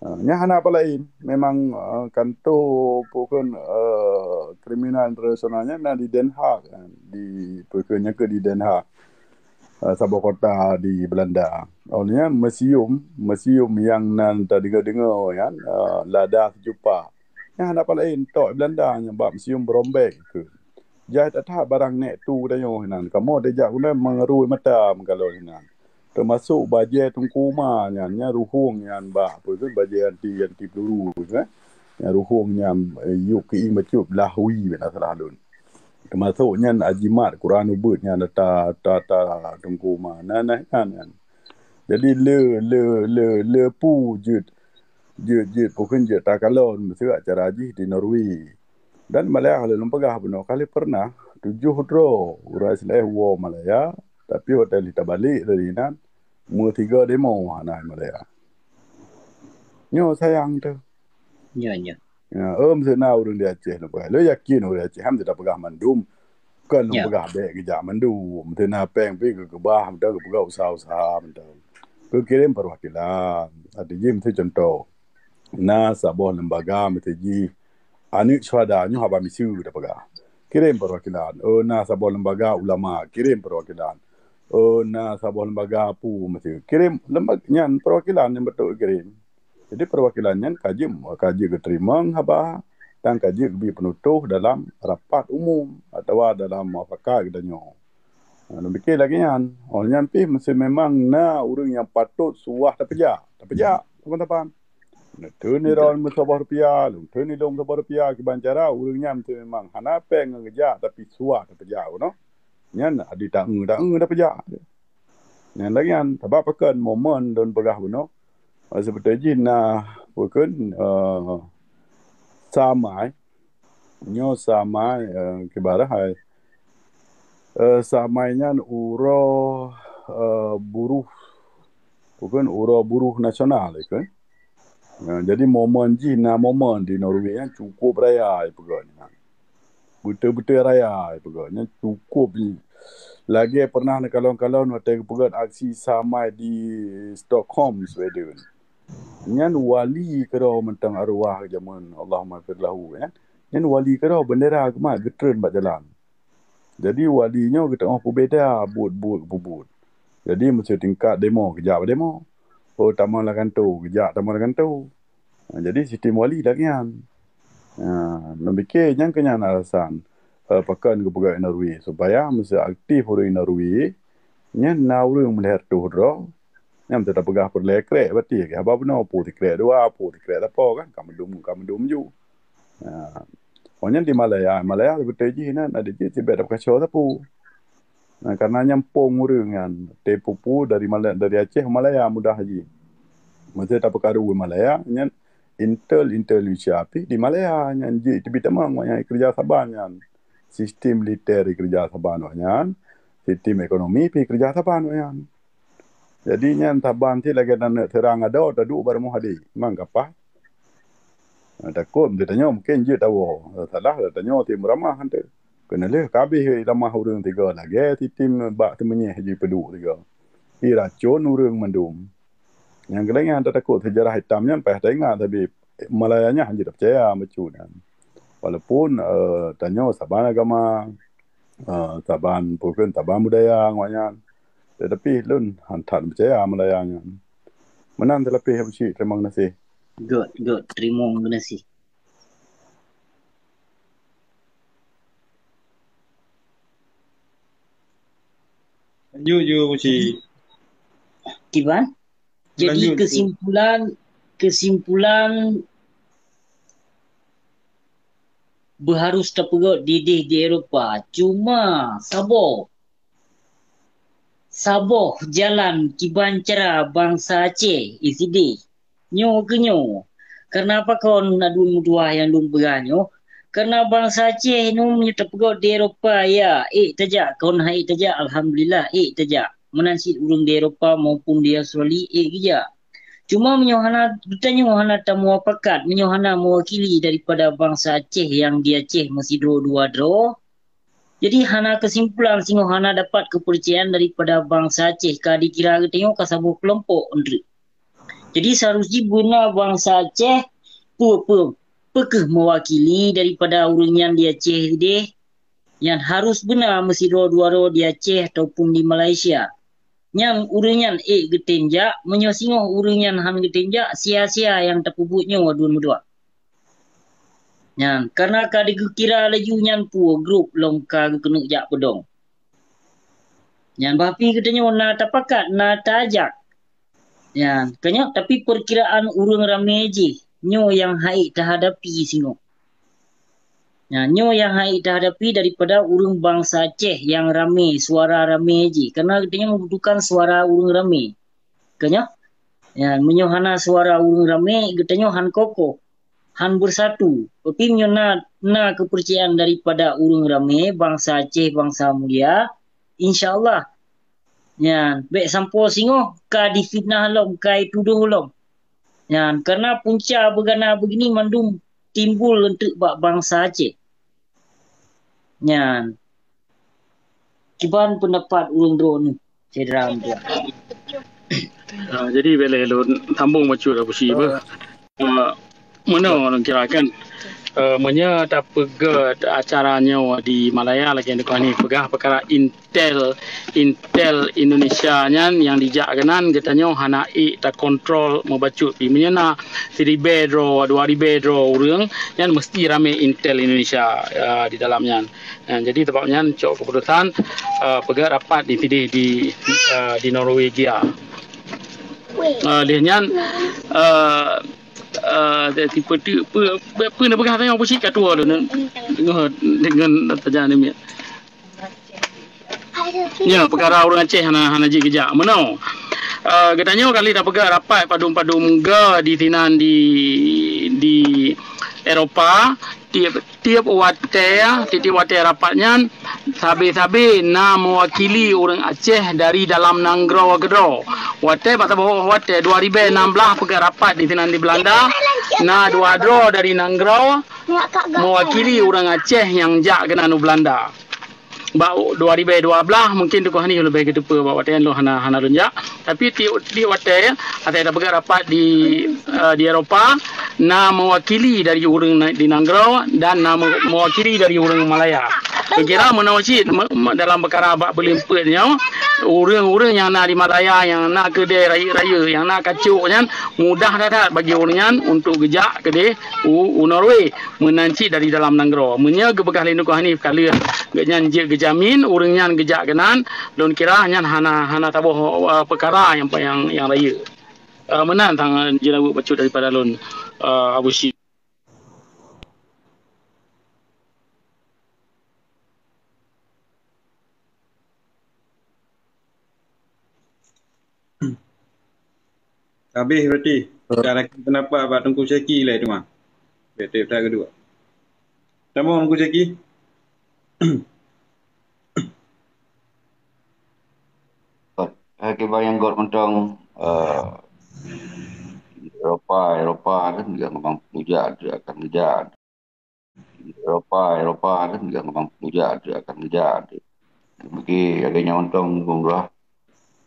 Ha, nyan hana apa lain. Memang uh, kanto pokon uh, kriminal internasional nyan na di Den Haag, kan. Di pokon nyan ke di Den Haag. Uh, saboh kota di Belanda. Oh nyan museum, museum yang nan tadi dengar kan, uh, lada sejupa. Nyan hana apa lain tok Belanda nyan bak museum Bromberg ke. Jai that-that barang nek tu tanyoe hinan. Kamoe dejak guna mengerui mata mengkalon hinan. Termasuk bajée Teungku Umar nyan, nyan ruhueng nyan bak apa tu bajée anti anti peluru tu kan. Nyan ruhueng nyan eh, yuk keuing bacut belah hui bak salah lôn. Termasuk nyan ajimat Quran ubeut nyan ta ta ta Teungku Umar. Nah nah kan kan. Jadi le le le le pu jeuet jeuet jeuet pokon jeuet takalon meusirat cara jih di Norway. Dan Malaya kalau lôn peugah bunoe kali pernah tujoh droe ureuëng Islam woe Malaya, tapi hotel kita balik dari nan meusiga demo hana Malaya. Nyo sayang tu. Ya ya. Ya, em sena ureuëng di Aceh lôn peugah. Lôn yakin ureuëng Aceh ham tidak peugah mandum. Kan lôn Ya. Peugah bek geujak mandum. Meuteuna péng pi geukeubah meuteuna geupeugah usaha-usaha meuteuna. Geukirim perwakilan. Arti jih meuteuna contoh. Na saboh lembaga meuteuna jih aneuk syuhada nyoe haba miseue dah peugah. Kirim perwakilan. Oh na saboh lembaga ulama, kirim perwakilan. Oh na saboh lembaga apu meuteuna. Kirim lembaga nyan perwakilan nyang beutôi kirim. Jadi perwakilan nyan ka jeuet ka jeuet geuteurimong haba dan ka jeuet geubi peunutôh dalam rapat umum atawa dalam mufakat geutanyoe. Lôn pikir lagée nyan. Oh nyan pih meusti memang na ureuëng nyang patôt suah tapeujak. Tapeujak teman-teman. Teun droe meusaboh rupiah, lôn teun ilong meusaboh rupiah kiban cara ureuëng nyan meusti memang hana péng ngon geujak tapi suah tapeujak bunoe. Nyan adi taeu taeu tapeujak. Nyan lagée nyan, sabab pakon momen lôn peugah bunoe. Seperti jih na pakon uh, samai. Nyoe samai uh, kibarah hai. Uh, samai nyan uroe uh, buruh pakon uroe buruh nasional kan. Uh, jadi momen jih na momen di Norway nyan cukup raya pakon. Beutôi-beutôi raya peugah nyan cukup jih. Lagée pernah neukalon-kalon watée geupeugét aksi samai di Stockholm, Sweden. Nyan wali keudroe mantong arwah jameun Allahumma fir lahu ya. Nyan wali keudroe bendera geumat geutreun bak jalan. Jadi wali nyoe geuteungoh peubeda buet-buet geupeubeuet. Jadi meuseutingkat demo geujak demo. Oh tamong lam kanto geujak tamong lam kanto. Jadi sistem wali dak nyan. Ha, lôn pikir nyan keuh nyan alasan uh, pakon geupeugah Norway supaya meuseuaktif ureuëng Norway nyan na ureuëng meulhée tuh droe. Nyan teuta peugah peureulée krek berarti ke haba bunoe pu tikrek dua pu tikrek lapo kan ka meudum ka meudum ju. Ha. Oh nyan di Malaya, Malaya beutôi jih nan ada jih tibet dak peukaso sapu. Nah, karena nyan pong ureuëng nyan, tepupu dari Malaya, dari Aceh Malaya mudah jih. Masa tapeukaru Malaya nyan intel, intel Indonesia pih di Malaya nyan jih teubiet tamong awak nyan keureuja saban nyan. Sistem militer keureuja saban awak nyan, sistem ekonomi pih keureuja saban awak nyan. Jadi nyan saban cit lagèe aneuk seurang adoe taduek bak rumoh adék. Memang kapah. Takot teuh tanyoe mungken jeuet tawoe. Salah tanyoe cit meuramah teuh. Keuneulheueh ka abéh ramah ureueng tiga lagèe sistem bak seumenyeh jipeuduek tiga. Iracon ureueng mandum. Nyang keulhèe nyan tatakot seujarah itam nyan payah taingat, sabé Malaya nyan hana jeuet tapeucaya bacut nyan. Walaupun, eh, tanyoe saban agama, eh, saban peue kheun, saban budaya ngon awak nyan. Tetapi lôn han that peucaya Malaya nyan. Meunan teulapeh Abusyik, terima kasih. Göt, göt, terima kasih. Lanjut ju Abusyik. Kiban? Jadi lanjut ju. Kesimpulan, kesimpulan beuharus tapeugöt dideh di Eropa. Cuma saboh, saboh jalan kiban cara bansa Aceh isideh. Nyoe keuh nyoe. Karena apa kon aduen meutuah nyang lôn peugah nyoe? Karena bansa Aceh nyoe meunyoe tapeugöt di Eropa, ya, ék tajak, kon han ék tajak, alhamdulillah, ék tajak. Meunan cit ureueng di Eropa maupun di Australia ék geujak. Cuma meunyoe hana, geutanyoe hana tamuapakat, meunyoe hana meuwakili daripada bansa Aceh nyang di Aceh meusidroe dua droe, jadi hana keusimpulan singoh hana dapat keupeurcayaan daripada bansa Aceh ka dikira geutanyoe ka saboh keulompok eunteuk. Jadi seharus jih beuna bansa Aceh peu, peu, peu keuh meuwakili daripada ureueng nyan di Aceh deh, nyan harus beuna meusidroe dua droe di Aceh ataupun di Malaysia. Nyan ureueng nyan ék geutem jak, meunyoe singoh ureueng nyan han geutem jak, sia-sia nyang tapeubuet nyoe aduen meutuah. Nyan, karena ka digeukira laju nyan peue grup lom ka geukeuneuk jak peudong. Nyan bah pih geutanyoe na tapakat, na tajak. Nyan, keu nyoe tapi peurkiraan ureueng ramé jih, nyoe nyang han ék tahadapi singoh. Nyan, nyoe nyang han ék tahadapi daripada ureueng bansa Aceh nyang ramé, suara ramé jih. Karena geutanyoe membutuhkan suara ureueng ramé. Keu nyoe, nyan, meunyoe hana suara ureueng ramé, geutanyoe han kokoh, han beusatu. Tapi meunyoe na, na keupeurcayaan daripada ureueng ramé, bansa Aceh, bansa mulia, insya Allah, nyan, bèk sampoe singoh ka difitnah lom, ka jitudôh lom. Nyan, karena punca beugana beugini mandum timbul eunteuk bak bansa Aceh. Nyan, kiban peundapat ureueng droeneuh, syedara meutuah. Ah, jadi bèk lé lôn sambông bacut Abusyik beuh. Ah, meunoe lôn kira kan. Eh, meunyoe tapeugöt acara nyoe di Malaya lagèe nyoe keuh ni peugah peukara intel, intel Indonesia nyan nyang dijak keunan geutanyoe hana ék takontrol meubacut pih. Meunyoe na siribèe droe, dua ribèe droe ureueng, nyan meusti ramé intel Indonesia, eh, di dalam nyan. Eh, jadi sabab nyan cok keuputusan, eh, peugöt rapat di sidéh di, eh, di Norwegia. Eh, lheueh nyan, eh, eh, tipe tu, pe, pe, pe neupeugah tanyoe Abusyik ka tuwoe lôn deungoe, deungon tajak namiet. Nyoe peukara ureueng Aceh hana, hana jeuet geujak. Meunoe. Eh, geutanyoe kali tapeugah rapat padum-padum gö di sinan di, di Eropa. Tiep, tiep watèe, tiep-tiep watèe rapat nyan, sabe-sabe na meuwakili ureueng Aceh dari dalam nanggroe keudroe. Watèe, bak saboh watèe dua ribèe nam blah peugah rapat di sinan di Belanda, na dua droe dari nanggroe meuwakili ureueng Aceh nyang jak keunan u Belanda. Bak dua ribèe dua blah mungken Teungku Hanif leubeh geuteupeue bak watèe nyan lôn hana, hana lôn jak. Tapi tiep, tiep watèe, asai tapeugah rapat di, eh, di Eropa, na meuwakili dari ureueng na-, di nanggroe dan na meu-, meuwakili dari ureueng Malaya. Kukira meunoe cit, me-, me-, dalam peukara bak beulimpet nyoe, ureueng-ureueng nyang na di Malaya, nyang na keudè rayeuk-rayeuk, nyang na kacok nyan, mudah that-that bagi ureueng nyan untuk geujak keudeh u, u Norway. Meunan cit dari dalam nanggroe. Meunyoe geupeugah lé Teungku Hanif ka lheueh geuhnyan jeuet geujamin, ureueng nyan geujak keunan, lôn kira nyan hana, hana saboh, eh, peukara nyang, nyang, nyang rayeuk. Eh, meunan sang jeuet bacut daripada lôn, eh, Abusyik. Habéh berarti. Ka lakèe peundapat bak Teungku Syeki lé teuma. Tiep-tiep that keudua. Tamong Teungku Syeki. Eh, kiban nyang göt mantong, eh, Eropa, Eropa kan juga memang peujak, dia akan keujak. Eropa, Eropa kan juga memang peujak, dia akan keujak. Bagi lagèe nyan mantong, Bung Dua.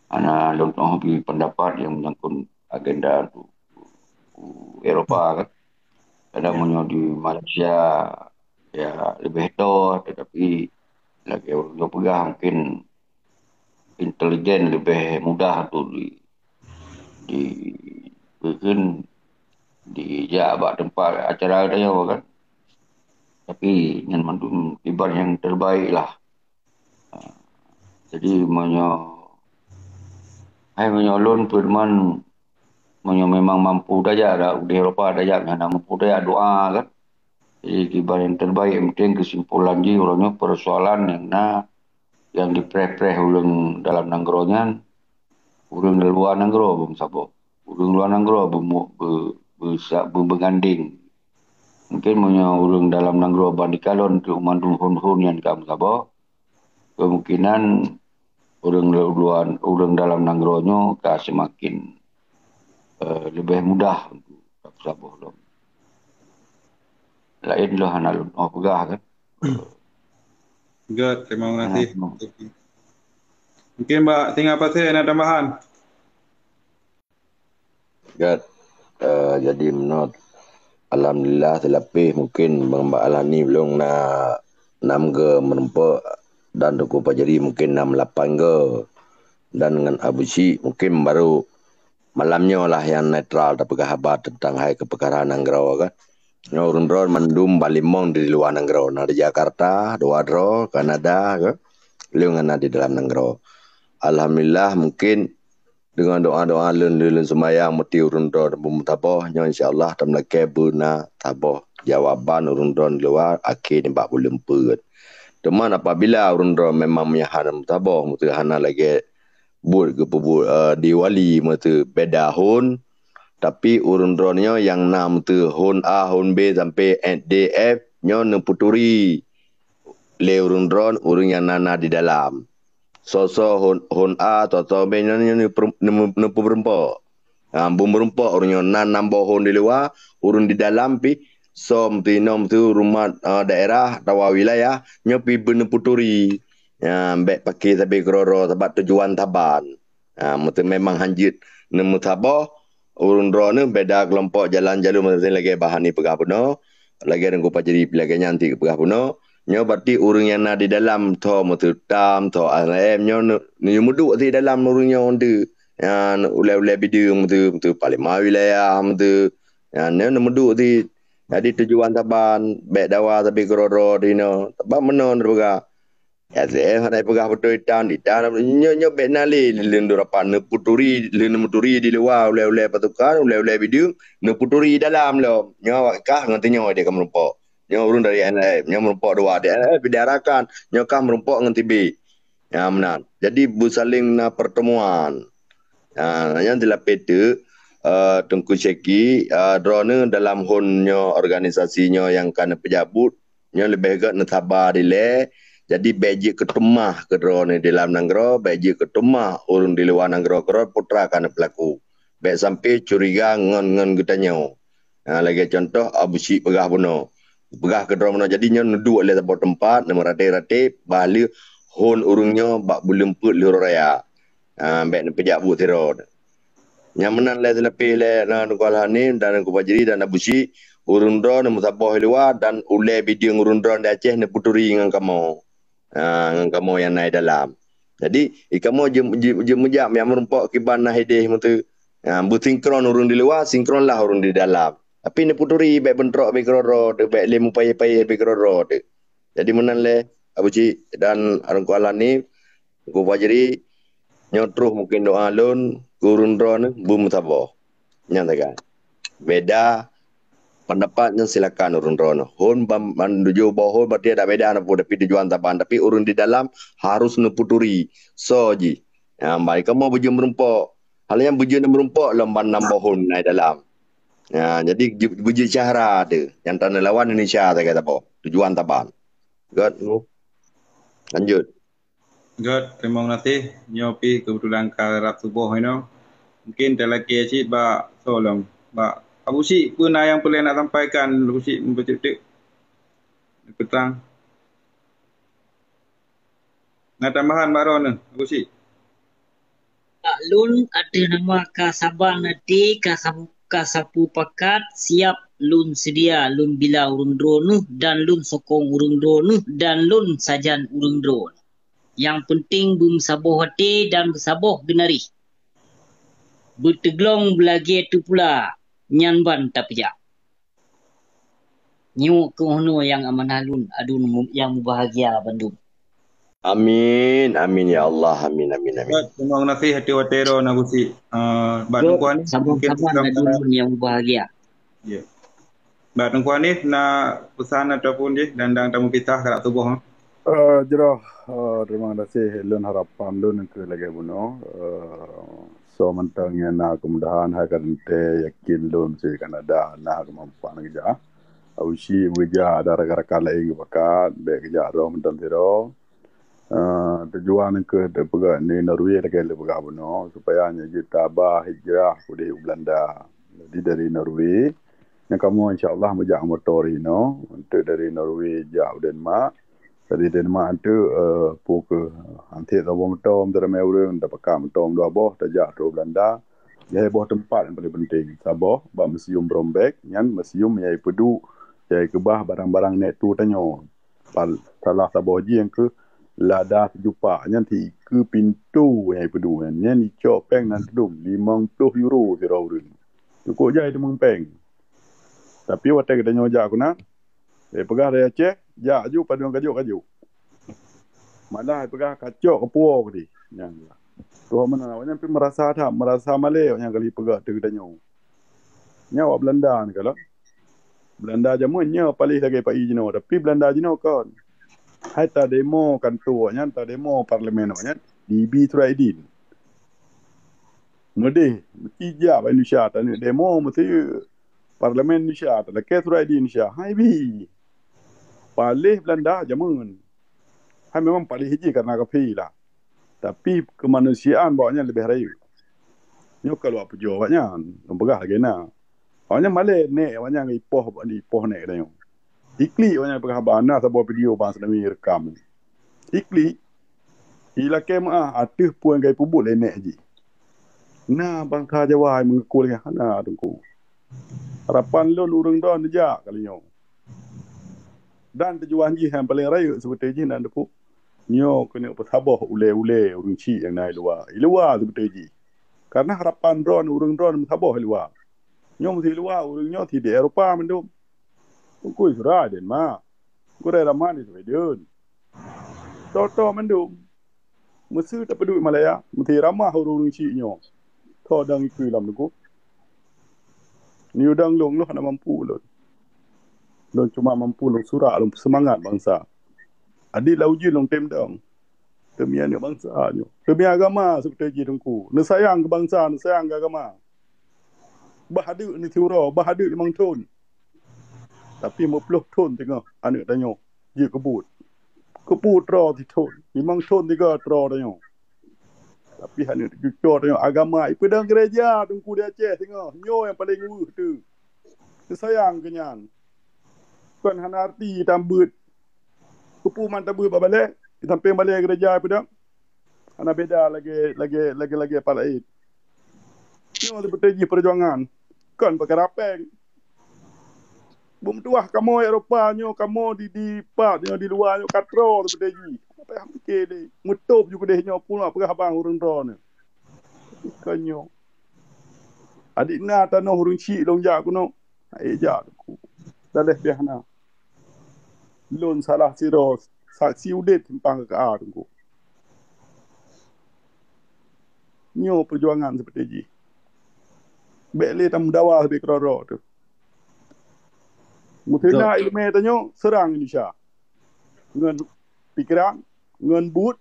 Hana lôn tu'oh bri peundapat nyang menyangkut agenda tu, tu Eropa kan. Kadang meunyoe di Malaysia, ya, leubeh toh, tetapi lagèe ureueng peugah mungkin intelijen leubeh mudah tu di, di, mungkin dijak bak teumpat acara tanyoe kan. Tapi nyan mandum kiban nyang terbaik lah. Ha, jadi meunyoe, hai meunyoe lôn peureuman, meunyoe memang mampu tajak dak, di Eropa tajak, hana mampu tajak doa kan. Jadi kiban nyang terbaik, penting kesimpulan jih uroe nyoe persoalan nyang na, nyang dipreh-preh ureueng dalam nanggroe nyan, ureueng luwa nanggroe beumeusaboh. Ureueng luwa nanggroe beumu-, be-, beusa-, beu-, beugandeng. Mungkin meunyoe ureueng dalam nanggroe ban dikalon keu mandum hon-hon nyang ka meusaboh, kemungkinan ureueng luwa, ureueng dalam nanggroe nyoe ka seumaken, eh, leubeh mudah untuk tapeusaboh lom. Laén lôn hana lôn peugah kan. Göt, terima kasih. Mungkin Mbak Singa Pasé ada tambahan? Göt, eh, jadi meunoe, alhamdulillah, seulapeh mungkin Bang Bak Alhani belum na enam go meureumpok dan Teungku Fajri mungkin na lapan go. Dan ngon Abu Syik mungkin baru malam nyoe lah nyang netral tapeugah haba teuntang hai keupeukara nanggroe kan. Nyoe ureueng droe mandum ban limong di luwa nanggroe, na di Jakarta, dua droe, Kanada, ke, lheueh ngon na di dalam nanggroe. Alhamdulillah, mungkin deungon doa-doa lôn, lôn, lôn seumayang meuti ureueng droe beumeusaboh, nyoe insya Allah tameulakèe beuna saboh jawaban ureueng droe di luwa akhé nibak buleuen peuet. Teuma apabila ureueng droe memang meuhan meusaboh, meuti hana lagèe buet geupeubuet, eh, di Wali meuti beda hon, tapi ureueng droe nyoe nyang na meuti hon A, hon B sampai D, F nyoe neupeuturi lé ureueng droe, ureueng nyang na, na di dalam. Soe-soe hon, hon A, soe-soe B nyoe, nyoe neuper-, neu-, neupeubeureumpok. Ha, beumeurumpok ureueng nyoe na nam boh hon di luwa, ureueng di dalam pih, soe meuti inoe meuti rumat, eh, daerah atawa wilayah, nyoe pih beuneupeuturi. Ya, bèk paké sabe keudroe-droe sabab tujuan saban. Ha, meuti memang hanjeuet neumeusaboh, ureueng droeneuh beda keulompok jalan jalur masing-masing lagèe Bah Hani peugah bunoe, lagèe Teungku Fajri lagèe nyan cit peugah bunoe. Nyoe berarti ureueng nyang na di dalam tho meuti TAM, tho L M nyoe neu-, neuyue meuduek di dalam ureueng nyoe teuh. Nyan ulèe-ulèe bideueng meuti, meuti panglima wilayah meuti. Nyan nyoe neumeuduek di. Jadi tujuan saban, bèk dawa sabe keudroe-droe di inoe. Sabab meunoe neupeugah. Ya, saya hana peugah beutôi tan, di tan, nyoe, nyoe bèk na lé lheueh nyoe rapat neupeuturi, lheueh neupeuturi di luwa ulèe-ulèe pasukan, ulèe-ulèe bideueng, neupeuturi dalam lom. Nyoe awak kah ngon tanyoe dia ka meurumpok. Nyoe ureueng dari N F, nyoe meurumpok dua di N F, diarahkan. Nyoe kah meurumpok ngon T B. Ya, meunan. Jadi, beusaléng na pertemuan. Ha, nyan dilapeh teuk, eh, Teungku Syeki, eh, droeneuh dalam hon nyoe organisasi nyoe nyang ka neupeujabut, nyoe leubeh gèt neusaba dilèe. Jadi, bèk jeuet keu teumah keu droeneuh di dalam nanggroe, bèk jeuet keu teumah ureueng di luwa nanggroe keudroe putra ka neupeulaku. Bèk sampai curiga ngon, ngon geutanyoe. Ha, lagèe contoh, Abu Syik peugah bunoe. Peugah keudroe bunoe. Jadi, nyoe neuduek lé saboh teumpat, neumeuratéb-ratéb, bah lheueh hon ureueng nyoe bak buleuen peuet lheueh raya. Ha, bèk neupeujak buet sidroe. Nyang meunan lé seulapeh lé na Teungku Alhani dan Teungku Fajri dan Abu Syik, ureueng droeneuh meusaboh i luwa dan ulèe bideueng ureueng droeneuh di Aceh neupeuturi ngon kamoe. Ha, ngon kamoe nyang na i dalam. Jadi, i kamoe jeuem-, jeuem-, jeumeujak nyang meurumpok kiban na idéh meuti. Ha, beusinkron ureueng di luwa, sinkronlah ureueng di dalam. Tapi neupeuturi bèk beuntrok bèk keudroe-droe, bèk lé mupayèh-payèh bèk keudroe-droe. Jadi meunan lé Abu Syik dan Teungku Alhani, Teungku Fajri, nyoe troh mungken doa lôn keu ureueng droeneuh beumeusaboh. Nyan sagai. Beda pendapat nyan silakan ureueng droeneuh. Hon ban, ban tujoh boh hon berarti ada beda na peue, tapi tujuan saban. Tapi ureueng di dalam harus neupeuturi soe jih. Ya, baik kamoe beujeuet meurumpok. Hal nyan beujeuet meurumpok lom ban nam boh hon na i dalam. Ya, jadi ju-, beujeuet syahra tu. Nyang taneulawan Indonesia sagai saboh. Tujuan taban. Good. Lanjut. Good, terima kasih. Nyoe pih kebetulan ka rab suboh inoe. Mungkin talakée cit bak soe lom. Bak Abu Syik, peue na nyang peureulée nak sampaikan, Abu Syik, meubacut teuk. Peutang. Na tambahan bak droeneuh, Abu Syik? Bak lôn ateueh nama ka saban até ka sapu-, ka sapu pakat siab lôn seudia lôn bila ureuëng droeneuh dan lôn sokong ureuëng droeneuh dan lôn sajan ureuëng droeneuh. Nyang peunteng beumeusaboh até dan beusaboh geunarih. Beuteuglong beulagée teupula nyan ban tapeujak. Nyoe keuh unoe nyang amanah lôn adun mu-, nyang mubahgia bandum. Amin, amin ya Allah, amin, amin, amin. Baik, terima kasih hati watero na gusi. Uh, bak Jok, Teungku Hanif, mungkin saban-saban pesan adun lôn nyang mubahgia. Ya. Bak Teungku Hanif na pesan ataupun jih dan dang tamu kita karak tuboh. Uh, jroh, uh, terima kasih. Lôn harapan lôn keu lagée bunoe. Uh, so mantong nyang na kemudahan hai ka teuntée yakin lôn si Kanada na kemampuan keujak. Usi beujak ada rakan-rakan lain geupakat, bék geujak droe mantong sidroe. Uh, tujuan keu teupeugah ni Norway lagée lôn peugah bunoe supaya nyoe jeuet tabah hijrah udeh u Belanda. Jadi dari Norway nyang kamoe insya Allah meujak motor inoe untuk dari Norway jak u Denmark. Dari Denmark tu uh, pu ke hantik saboh motor ramai ureuëng dapat motor dua boh tajak tu Belanda. Jadi boh tempat yang paling penting. Saboh bak Museum Brombeck nyan museum yai pedu yai keubah barang-barang nek tu tanyoe. Salah saboh jih nyang keuh lada seujupak nyan ti keu pintu nyang ipeudong nyan, nyan icok péng nan teudong limong ploh euro sidroe ureuëng. Cukôp jai teumeueng péng. Tapi watée geutanyoe jak keunan, eh, peugah dari Aceh, jak ju padum kajok-kajok. Malah peugah kacok keupuwoe keudeh. Nyan. Tuha meunan awaknyan pih meurasa that, meurasa malée awaknyan kali peugah teuh geutanyoe. Nyan awak Belanda ni kalon. Belanda jameun nyoe paléh lagée pai jinoe, tapi Belanda jinoe kon. Hai tademo kanto awaknyan, tademo parlemen awaknyan, dibi surat idin. Meudeh, meusti jak bak Indonesia taneuk demo, meusti parlemen Indonesia talakée surat idin Indonesia. Hai bi. Paléh Belanda jameun. Hai memang paléh jih karena kafé lah. Tapi kemanusiaan bak awaknyan leubeh rayeuk. Nyoe ka luwah pujoe awaknyan, lôn peugah lagée na. Awaknyan malée nek awaknyan ipoh, ipoh nek geutanyoe. Iklik awaknyan peugah haba na saboh video bang Senawi rekam. Iklik, ilakée meuah ateueh peue nyang ka ipeubuet lé nek jih. Na bangsa Jawa nyang meungaku lagée hana teungku. Harapan lôn ureuëng droe neujak kali nyoe. Dan tujuan jih nyang paleng rayeuk seubeutôi jih nan teupeu. Nyoe keuneuk peusaboh ulée-ulée ureuëng chik nyang na i luwa. I luwa seubeutôi jih. Karena harapan droe ureuëng droe meusaboh i luwa. Nyoe meusi luwa ureuëng nyoe si di Eropa mandum. Teungku Isra Denmark. Gurée Raman di Sweden. Toto mandum. Meuseu tapeuduek Malaya, meusi ramah ureuëng chik nyoe. Tho dang ikui lam teungku. Ni udang lôn, lôn hana mampu lôn. Lôn cuma mampu lôn surak, lôn seumangat bansa. Adik lau jih lôn tem dong. Demi aneuk bansa nyoe. Demi agama seubeutôi jih teungku. Neusayang keu bansa, neusayang keu agama. Bah adeuk ni siuroe, bah adeuk limong thon. Tapi meuploh thon teungoh aneuk tanyoe jeuet keu buet. Keu peue troe sithon, limong thon tiga troe tanyoe. Tapi hana teucucok tanyoe agama ipeudong gereja teungku di Aceh singoh. Nyoe nyang paleng weueh tu. Teusayang keu nyan. Kon hana arti tambeuet. Keupeue man tabeuet bak balée, di sampéng balée gereja ipeudong. Hana beda lagée lagée lagée lagée pat laén. Nyoe seubeutôi jih peujuangan. Kon peukara péng. Beumeutuwah kamoe Eropa nyoe, kamoe di, di pat nyoe, di luwa nyoe ka troe seubeutôi jih. Apa nyang pike deh? Meutôb ju keudeh nyoe pula peugah bang ureuëng droe nyoe. Kon nyoe. Adik na tanoh ureuëng chik lôn jak keunoe. Hai jak teungku. Daleh piah na. Lôn salah sidroe saksi udeb simpang K K A teungku. Nyoe peujuangan seubeutôi jih. Bék lé tameudawa sabé keudroe-droe tu. Meuteuna ileumé tanyoe seurang Indonesia. Ngon pikeran, ngon buet,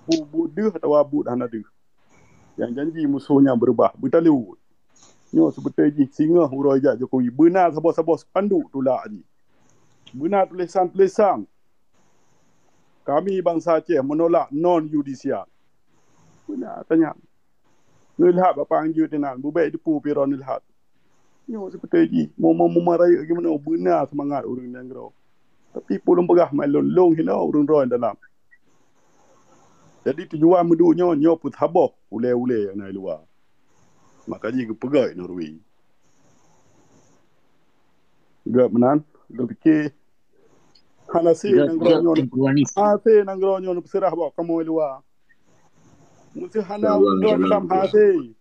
bu-, buet deuh atawa buet hana deuh. Nyang janji musoh nyan beurubah, beutalu. Nyoe seubeutôi jih singoh uroe jak Jokowi. Beuna saboh-saboh spanduk tulak jih. Beuna tulisan-tulisan. Kami bansa Aceh menolak non yudisial. Beuna tanya. Neulhat bak Pang Jeuet inan, bubek depu piron neulhat. Nyoe seubeutôi jih, momo-momo rayeuk geumeunyoe beuna seumangat ureuëng nanggroe. Tapi peue lôn peugah mai lôn, lôn hino ureuëng droe dalam. Jadi tujuan meuduek nyoe, nyoe peusaboh ulée-ulée nyang na luwa. Maka jih geupeugah inoe rui. Geuh meunan, geupiké hana sé nanggroe nyoe. Hase nanggroe nyoe peuseurah bak kamoe luwa. Meusti hana ureuëng dalam hase.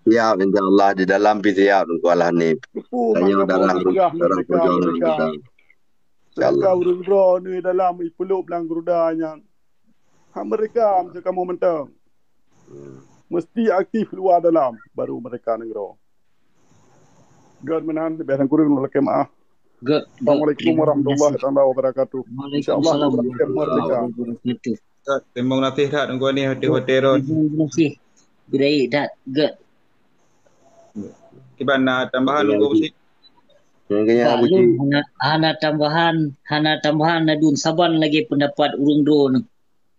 Siap, insya Allah di dalam pi siap Teungku Alhani. Teupeu maka darah peugah darah merdeka, perjuangan merdeka. Insya Allah. Merdeka ureuëng droe ni dalam ipeluk blang geruda nyan. Hak merdeka mesti kamoe mantong. Hmm. Mesti aktif luwa dalam baru merdeka nanggroe. Geuh meunan, leubeh dan kureueng lakée maaf. Geuh, geuh. Assalamualaikum warahmatullahi taala wabarakatuh. Insya Allah, merdeka. Terima kasih that Teungku Anis, hati-hati ron. Terima kasih. Baik that, geuh. Kiban na tambahan Teungku Anis? Hana, hana tambahan, hana tambahan ladun saban lagée pendapat ureuëng droe.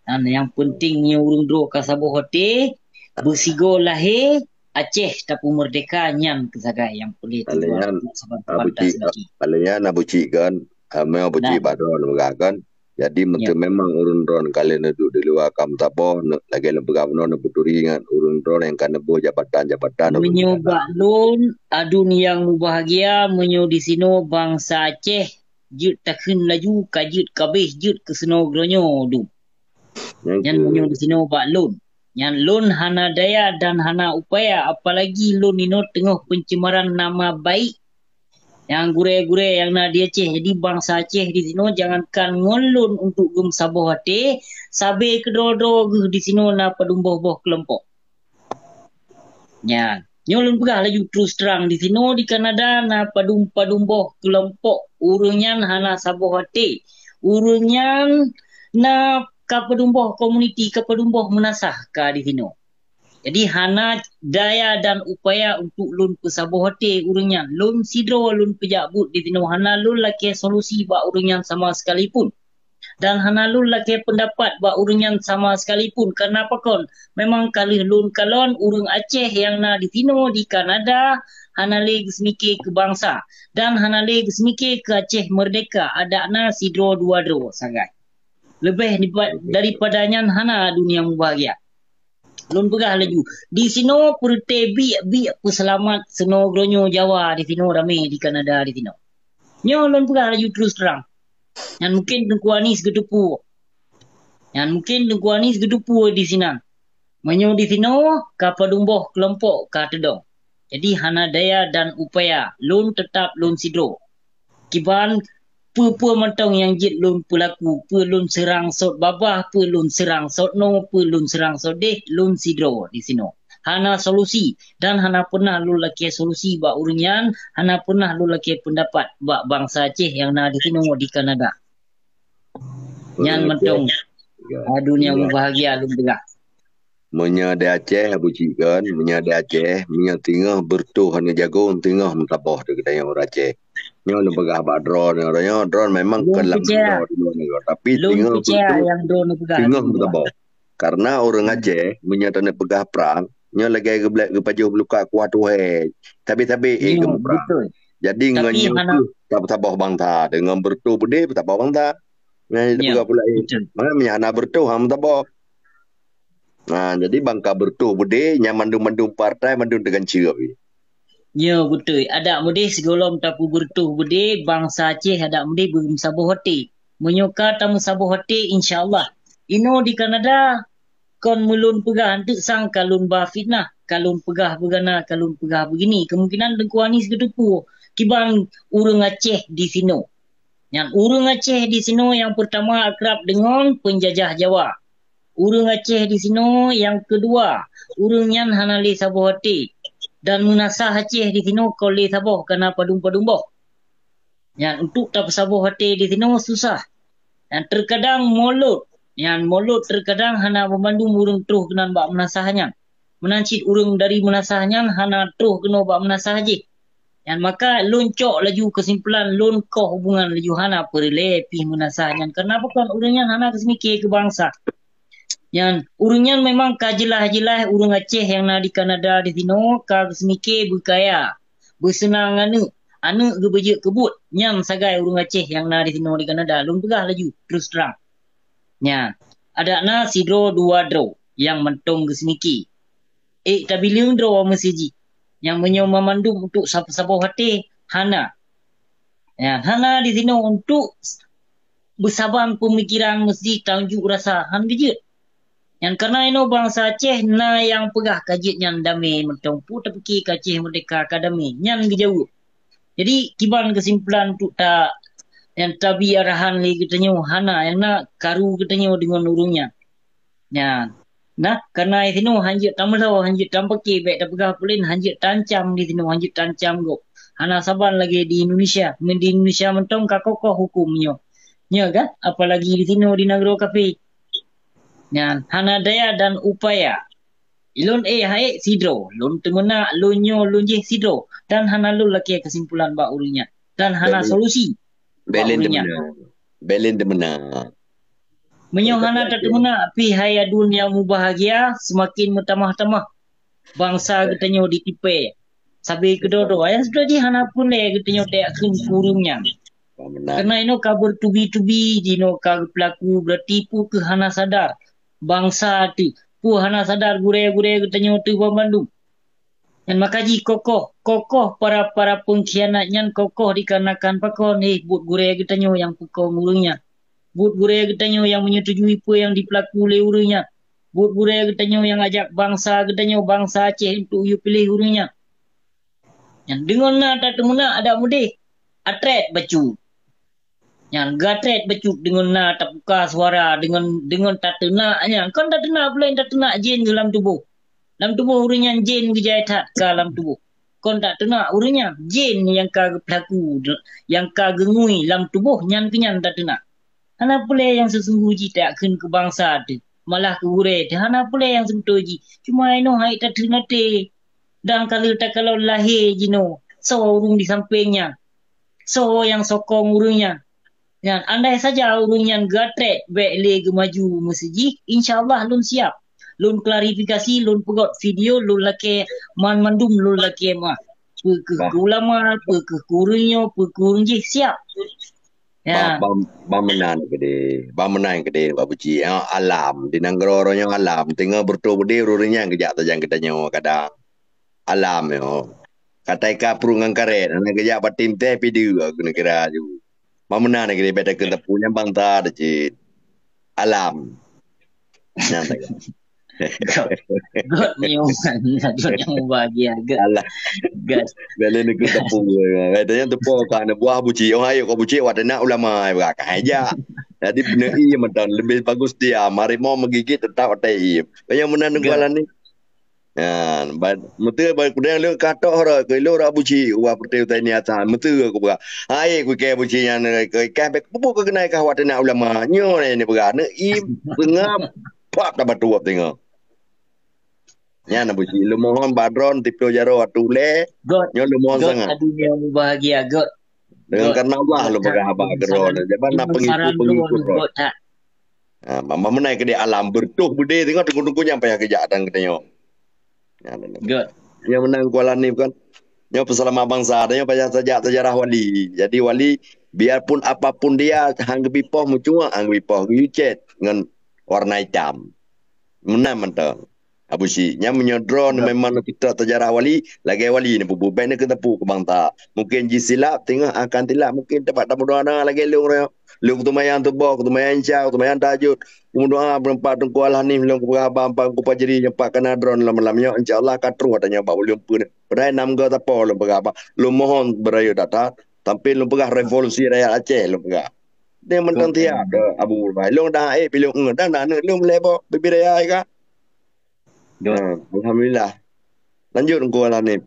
Nyang penting nyoe ureuëng droe ka saboh até, beusigoe lahé, Aceh tapeumerdeka nyan keusagai nyang peureulée tujuan saban pantas lagi. Alèh nyan Abu Cik kan, amai Abu Cik bak droe peugah kan. Jadi meuteumé memang ureuëng droe ka lheueh neuduek di luwa ka meusaboh, lagée lôn peugah bunoe neupeuturi ngon ureuëng droe nyang ka neuboh jabatan-jabatan. Meunyoe bak lôn, aduen nyang mubahgia meunyoe disinoe bansa Aceh jeuet takheun laju ka jeuet kabéh jeuet keu sinoe geuronyoe dum. Nyan meunyoe disinoe bak lôn. Nyan lôn hana daya dan hana upaya, apalagi lôn inoe teungoh pencemaran nama baik nyang gurée-gurée nyang na di Aceh. Jadi bansa Aceh disinoe jangankan ngon lôn untuk geumeusaboh até, sabé keudroe-droe geuh disinoe na padum boh-boh keulompok. Nyan, nyoe lôn peugah laju terus terang, disinoe di Kanada na padum-padum boh keulompok ureuëng nyan hana saboh até. Ureuëng nyan na ka padum boh komuniti, ka padum boh meunasah ka disinoe. Jadi hana daya dan upaya untuk lôn peusaboh até ureuëng nyan. Lôn sidroe lôn peujak buet disinoe, hana lôn lakée solusi bak ureuëng nyan sama sekalipun. Dan hana lôn lakée pendapat bak ureuëng nyan sama sekalipun. Karena pakon? Memang ka lheueh lôn kalon ureuëng Aceh nyang na disinoe di Kanada hana lé geuseumiké keu bansa dan hana lé geuseumiké keu Aceh merdeka, adak na sidroe dua droe sagai. Leubeh daripada nyan hana aduen nyang mubahgia. Lôn peugah laju, disinoe peureute biek-biek peuseulamat sinoe geuronyoe Jawa disinoe ramé di Kanada disinoe. Nyoe lôn peugah laju terus terang. Nyan mungkin Teungku Anis geuteupeue. Nyan mungkin Teungku Anis geuteupeue disinan. Meunyoe disinoe ka padum boh keulompok ka teudong. Jadi hana daya dan upaya, lôn teutap lôn sidroe. Kiban peue-peue mantong nyang jeuet lôn peulaku, peue lôn seurang sot babah, peue lôn seurang sot noe, peue lôn seurang sot déh, lôn sidroe disinoe. Hana solusi dan hana peunah lôn lakée solusi bak ureuëng nyan, hana peunah lôn lakée peundapat bak bansa Aceh nyang na disinoe di Kanada. Nyan mantong aduen nyang mubahgia lôn peugah. Meunyoe di Aceh, Abu Cik kan, meunyoe di Aceh, meunyoe teungoh beureutoh aneuk jagong, teungoh meusaboh di geutanyoe ureuëng Aceh. Nyoe lôn peugah bak droe, nyoe droe memang kon lam droe di luwa nanggroe, tapi teungoh beureutoh, teungoh meusaboh. Karena ureuëng Aceh, meunyoe taneuk peugah prang, nyoe lagée geublek geupajoh beulukat kuah tuhée, sabé-sabé éh geumuprang. Jadi ngon nyoe tapeusaboh bansa, deungon beureutoh beudé peusaboh bansa. Nyan peugah pula éh. Meunyoe hana beureutoh, hana meusaboh. Nah, jadi ban ka beureutoh beudé, nyan mandum-mandum partai mandum teuganceue. Nyoe beutôi, adak meudéh sigohlom tapeubeureutoh beudé, bansa Aceh adak meudéh beumeusaboh até. Meunyoe ka tameusaboh até, insya Allah. Inoe di Kanada, kon meulôn peugah, eunteuk sang ka lôn ba fitnah, ka lôn peugah beugana, ka lôn peugah beugini. Kemungkinan Teungku Anis geuteupeue kiban ureuëng Aceh disinoe. Nyan ureuëng Aceh disinoe nyang peurtama akrab deungon peunjajah Jawa. Ureuëng Aceh disinoe nyang keudua, ureuëng nyan hana lé saboh até. Dan meunasah Aceh disinoe kon lé saboh, kana padum-padum boh. Nyan untuk tapeusaboh até disinoe susah. Nyan teukadang molot. Nyan molot teukadang hana banmandum ureuëng troh keunan bak meunasah nyan. Meunan cit ureuëng dari meunasah nyan hana troh keunoe bak meunasah jih. Nyan maka lôn cok laju keusimpulan, lôn koh hubungan laju, hana peureulée pih meunasah nyan. Karena pakon ureuëng nyan hana geuseumiké keu bansa. Nyan, ureuëng nyan memang ka jeulaih-jeulaih ureuëng Aceh nyang na di Kanada di sinoe ka geuseumiké beukaya, beuseunang aneuëk, aneuëk geubeujeuet keu buet. Nyan sagai ureuëng Aceh nyang na di sinoe di Kanada. Lôn peugah laju, terus terang. Nyan, adak na sidroe dua droe nyang mantong geuseumiké. Ék tabileung droe meuseujih. Nyang meunyoe mamandum untuk sab-, saboh até, hana. Nyan, hana di sinoe untuk beusaban peumikiran meusti tanjuk rasa, han geujeuet. Nyan karena inoe bansa Aceh na nyang peugah ka jeuet nyan damé mantong, peue tapike ka Aceh merdeka ka damé, nyan geujaweueb. Jadi kiban keusimpulan untuk ta-, nyang tabi arahan lé geutanyoe, hana, nyang na karu geutanyoe deungon ureuëng nyan. Nyan. Nah, karena di sinoe han jeuet tameulo, han jeuet tampike, bék tapeugah pulen, han jeuet tancam di sinoe, han jeuet tancam gob. Hana saban lagée di Indonesia. Ngon di Indonesia mantong ka kokoh huköm nyoe. Nyoe kan? Apalagi di sinoe di nanggroe kafé. Nyan, hana daya dan upaya. Lôn éh hai sidroe, lôn teumeunak, lôn nyoe, lôn jih sidroe. Dan hana lôn lakée keusimpulan bak ureuëng nyan. Dan hana solusi bak ureuëng nyan. Belen teumeunak. Meunyoe hana tateumeunak pih hai aduen nyang mubahgia, seumaken meutamah-tamah bansa geutanyoe ditipée. Sabe keudroe-droe, nyang seudeh jih hana peureulée geutanyoe tajak kheun keu ureuëng nyan. Karena inoe ka beutubi-tubi, jinoe ka geupeulaku, berarti peue keuh hana sadar bansa teuh, peue hana sadar gurée-gurée geutanyoe teuh banmandum. Nyan maka jih kokoh, kokoh para-para peungkhianat nyan kokoh dikarenakan pakon, eh, buet gurée geutanyoe nyang peukong ureuëng nyan. Buet gurée geutanyoe nyang menyetujui peue nyang dipeulaku lé ureuëng nyan. Buet gurée geutanyoe nyang ajak bansa geutanyoe, bansa Aceh, untuk yue piléh ureuëng nyan. Nyan deungon na tateumeunak adak mudeh, atrét bacut. Nyan gatrét bacut deungon na tapuka suara, deungon, deungon tateunak nyan. Kon tateunak peulén, tateunak jén lam tuboh. Lam tuboh ureuëng nyan jén geujai that ka lam tuboh. Kon tateunak ureuëng nyan, jén nyang ka geupeulaku, nyang ka geungui lam tuboh nyan keuh nyan tateunak. Hana peureulée nyang seusunggoh jih tajak kheun keu bansa teuh, malah keu gurée teuh. Hana peureulée nyang seubeutôi jih. Cuma inoe hai tateunak até. Dan ka lheueh takalon lahé jinoe, soe ureuëng di sampéng nyan? Soe nyang sokong ureuëng nyan? Nyan, andai saja ureuëng nyan gatrét bék lé geumaju meuseujih, insya Allah lôn siab. Lôn klarifikasi, lôn peugöt video, lôn lakée man mandum lôn lakée meuah. Peue keuh keu ulama, peue keuh keu ureuëng nyoe, peue keu ureuëng jih, siab. Ya. Ba, ba, ba meunan keudeh, ba meunan keudeh, Pak Buci. Ya, alam, di nanggroe nyoe alam. Teungoh beureutoh beudeh ureuëng nyan geujak tajang geutanyoe kadang. Alam nyoe. Katai ka pruet ngon karét, hana geujak batim teh pideu keuneuk kira ju. Ba meunan keudeh bék takheun teupeu nyan bansa teuh cit. Alam. Nyan takheun. Göt, göt meunyoe, göt nyang bahagia, göt. Alah. Göt. Bela neuk teupeu. Kata nyang teupeu ka aneuk buah Buci. Oh, ayo kau Buci, wak teunak ulama, bak ka haja. Jadi beuna ie mantong lebih bagus diam. Harimau menggigit tetap atai ie. Nyang meunan nunggu alam ni. Nyan, ba-, meuteue ba kudang lôn ka tok rot, keu lôn rot Buci, wak peureuteuh utai niatan, meuteue ku peugah. Hai, ku keu Buci nyan, keu ikan, bek, peue keu keunai kah wak teunak ulama? Nyoe nyan ni peugah, aneuk ie, peungab, pap, tabatu teungoh. Nyan Abu Syik, lôn mohon bak droeneuh tiep jaroe ateueh ulée. Göt. Nyoe lôn mohon sangat. Göt, aduh, nyang meubahagia, göt. Dengan karena Allah lôn peugah haba keu droeneuh. Jaban na pengikut-pengikut droeneuh. Göt that. Ha, ma-, ma-, meunan keudeh alam beureutoh beudeh teungoh teungku-teungku nyang payah geujak dan geutanyoe. Nyan, nyan, nyan. Göt. Nyoe meunan Kuala Nip kan. Nyoe peuseulamat bansa, dan nyoe payah tajak sejarah wali. Jadi wali, biarpun apapun dia, han geubipoh meucuak, han geubipoh geuyue cét ngon warna itam. Meunan mantong. Abu Syik, nyan meunyoe droeneuh memang neupeutrok sejarah wali, lagée wali neupeubuet, bék neukheun teupeu keu bansa. Mungkin jisilap, teungoh akan silap, mungkin teumpat tameudoa lagée lôn nyoe. Lôn kutumayang suboh, kutumayang isya, kutumayang tahajud. Kumeudoa meureumpah Teungku Al-Hanif lôn kupeugah haba meureumpah Teungku Fajri nyoe pat kana droeneuh lam malam nyoe, insya Allah ka troh tanyoe bak ulôn peuet. Padahai nam go sapo lôn peugah haba. Lôn mohon beurayeuk that-that, sampai lôn peugah revolusi rakyat Aceh lôn peugah. Dia mantong tiap dah Abu Bai. Lôn dah ék pi lôn ngeut dan aneuk lôn lhèe boh bibit raya ka. Ha, alhamdulillah. Lanjut Teungku Al-Hanif.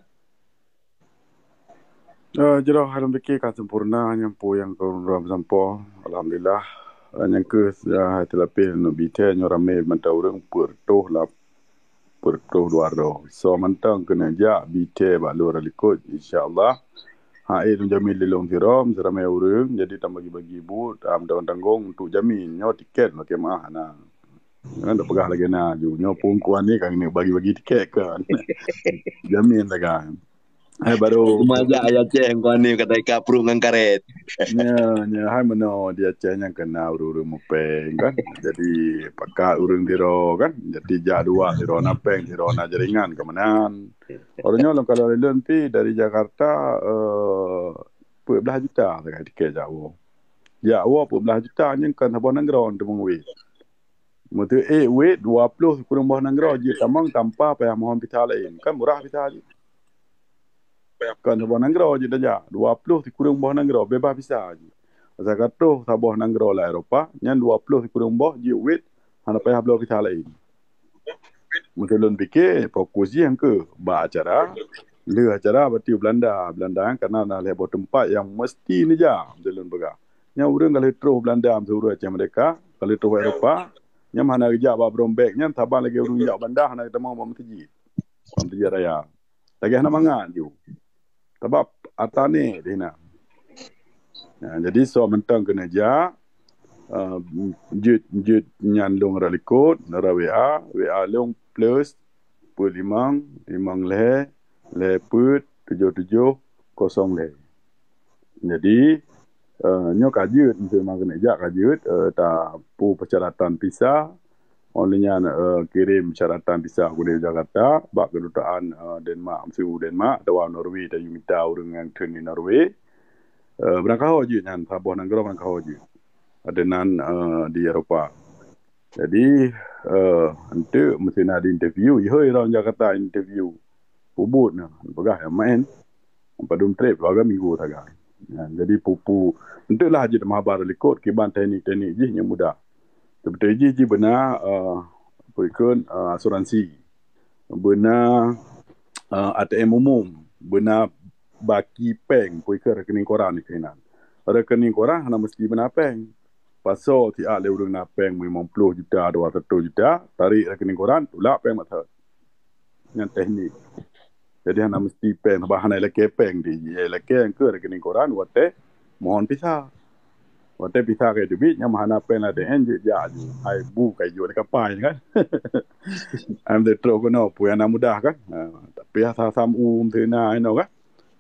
Eh, jroh lôn pike ka sempurna nyang peue nyang keu ulôn peusampoe. Alhamdulillah. Dan nyang keu, eh, teulapeh lôn bi thèe nyoe ramé mata ureueng peuet reutôh lap-, peuet reutôh dua droe. Soe mantong keuneuk jak, bithèe bak lôn rot likot, insya Allah. Hai, lôn jamin lé lôn sidroe, siramé ureueng, jadi tabagi-bagi buet, tanggong-tanggong untuk jamin. Nyoe tiket lakèe meu'ah na. Jangan tapeugah lagèe na ju. Nyoe phôn kuan nyoe ka keuneuk bagi-bagi tiket kan. Jamin lah kan. Hai, baru. Cuma jak ayah ceh kuan nyoe kata ikat pruet ngon karet. Nya, nya, hai meunoe di Aceh nyan keunan ureueng-ureueng meupéng kan. Jadi pakat ureueng sidroe kan. Jadi jak dua sidroe na péng, sidroe na jaringan keumanan. Ureueng nyoe lôn kalon lôn pi dari Jakarta, eh, peuet blah juta sagai tiket jak woe. Jak woe peuet blah juta nyan kan saboh nanggroe teumeuwit. Meuteuék wit dua ploh sikureueng boh nanggroe jeuet tamong tanpa payah mohon visa laén. Kan murah visa jih. Kon saboh nanggroe jeuet tajak, dua ploh sikureueng boh nanggroe beubaih visa jih. Asai ka troh saboh nanggroe lam Eropa, nyan dua ploh sikureueng boh jeuet wit hana payah bloe visa laén. Meuteuh lôn pike, fokus jih nyang keu bak acara. Lheueh acara bak teuh Belanda. Belanda nyan kana na lhèe boh teumpat nyang meusti neujak, meuteuh lôn peugah. Nyan ureueng ka lheueh troh Belanda meusurot Aceh Merdeka, ka lheueh troh Eropa. Nyan hana geujak bak Brombek nyan, saban lagèe ureueng jak Belanda hana geutamong bak meuseujid. Bak meuseujid raya. Lagèe hana mangat ju. Sabab ata nèk di na. Nah, jadi soe mantong keuneuk jak, eh, jeuet, jeuet nyan lôn rot likot, rot W A, W A lôn plus peuet limong, limong lhèe, lhèe peuet, tujoh tujoh, kosong lhèe. Jadi, eh, nyoe ka jeuet, meusé memang keuneuk jak ka jeuet, eh, tapu persyaratan visa, óh lheueh nyan, eh, kirém syaratan visa keudéh Jakarta bak keudutaan, eh, Denmark, meusé u Denmark, atawa Norway, tayue mita ureueng nyang kheun di Norway. Eh, beurangkaho jeuet nyan, saboh nanggroe beurangkaho jeuet. Adonan, eh, di Eropa. Jadi, eh, enteuk meusé na di interview, ihôi rot Jakarta interview. Peubuet na, peugah nyang maén. Padum trép dua minggu sagai. Ya, jadi pupu, enteuk lah jeuet meuhaba rot likot kiban teknik-teknik jih nyang mudah. Seperti jih, jih beuna, eh, peue kheun, eh, asuransi. Beuna, eh, A T M umum. Beuna baki péng, peue kheun rekening koran keunan. Rekening koran hana meusti beuna péng. Pasoe siat lé ureueng na péng limong ploh juta, dua ratus juta, tarék rekening koran, tulak péng mat thon. Nyan teknik. Jadi hana meusti péng, sabab hana ilakèe péng di, ilakèe nyang keu rekening koran watèe mohon visa. Watèe visa ka teubiet, nyang hana péng ladèe nyan jeuet jak ju. Hai bu ka jok di kapai kan. Am teutroh keunoe peue hana mudah kan. Ha, tapi asam u meusé na inoe kan.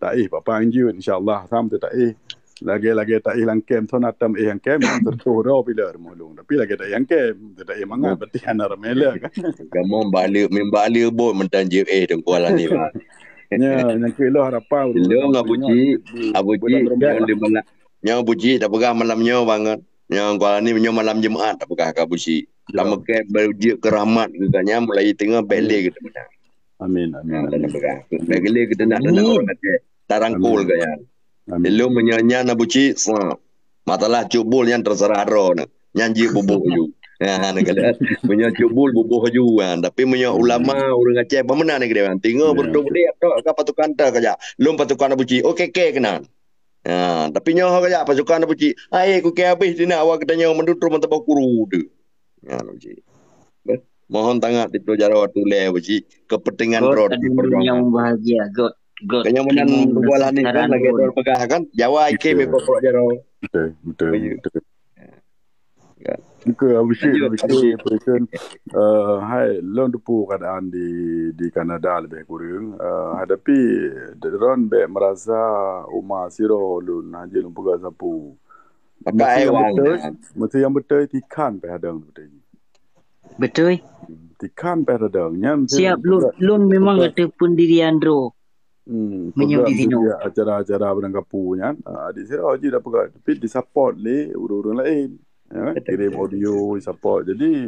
Taéh papa jeuet, insya Allah asam teu taéh. Lagèe-lagèe taéh lam kem, thon atam éh lam kem, nyan teutoh droe pih lé rumoh lôn. Tapi lagèe taéh lam kem, teu taéh mangat, berarti hana ramé lé kan. Kamoe balik, min balik bot meutan jeuet éh Teungku Alani, Bang. Nya, nyang keu lôn harapan Lôn Abu Cik, Abu Cik, nyoe di malam, nyoe Abu Cik tapeugah malam nyoe bangat. Nyoe Teungku Alani nyoe malam Jumat tapeugah keu Abu Cik. Ya. Tameukèe beujeuet keu rahmat keu gobnyan, mulai teungoh bèk lé geuteumeunak. Amin, amin, amin. Bèk lé geuteumeunak, teumeunak ureueng Aceh. Tarangkul gobnyan. Amin. Lôn meunyoe nyan Abu Cik, sa-, masalah cubul nyan teuseurah droeneuh. Nyan jeuet buboh ju. Ha, na kalon. Meunyoe cubul buboh ju, ha. Tapi meunyoe ulama, ureueng Aceh, bak meunan nyan keudéh, teungoh beureutoh beudé, tok ka pasukan teuh ka jak. Lôn pasukan Abu Cik, oke, oke keunan. Ha, tapi nyoe ka jak pasukan Abu Cik. Hai, kukèe habéh sinan awak geutanyoe mandum troh meusaboh kuru tu. Nyan Abu Cik. Beh, mohon tangat titroh jaroe tulèe Abu Cik. Kepentingan droe titroh perjuangan. Yang bahagia, God. Keu nyan meunan Teungku Alani kan lagèe droe peugah kan, Jawa iké meuprok-prok jaroe. Betul, betul, betul. Ya. Oke, Abu Cik, Abu Cik, Abu Cik. Eh, hai, lôn teupeu keadaan di, di Kanada leubeh kureueng. Eh, hai, tapi droen bèk meurasa uma sidroe lôn, hana jeuet lôn peugah sapeue. Bapak Iwan. Meusé nyang beutôi, tikhan pih hadang beutôi. Beutôi. Tikhan pih hadang. Nyan siap lôn, lôn memang ada pendirian droe. Hmm, meunyoe di sinoe. Acara-acara barangkapeue nyan, ah, di sidroe jih dak peugah, tapi disupport lé ureueng-ureueng laén. Ya, kirém audio, support. Jadi,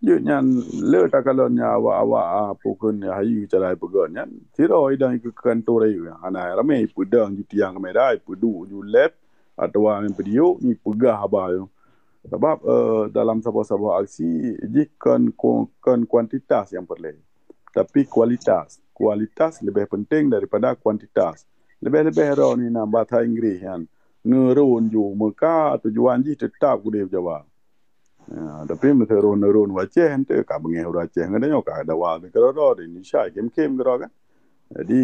jeuet nyan le takalon nyan awak-awak, ah, pokon hayeue cara peugah nyan. Sidroe idang ikeu kantor rayeuk nyan. Hana ramé, peudong ju tiang kamera, peuduek ju lab, atawa main video, ni peugah haba nyoe. Sabab, eh, dalam saboh-saboh aksi, jih kon, kon, kon kuantitas nyang peureulèe. Tapi kualitas. Kualitas leubeh penting daripada kuantitas. Leubeh-leubeh droe ni na bahasa Inggris nyan. Nurun ju meuka tujuan jih teutap keudéh Jawa. Ya, tapi meuseu rhon-rhon u Aceh, ente ka beungéh ureuëng Aceh ngon tanyoe, ka dawa keudroe-droe di Indonesia, khém-khém keudroe kan. Jadi,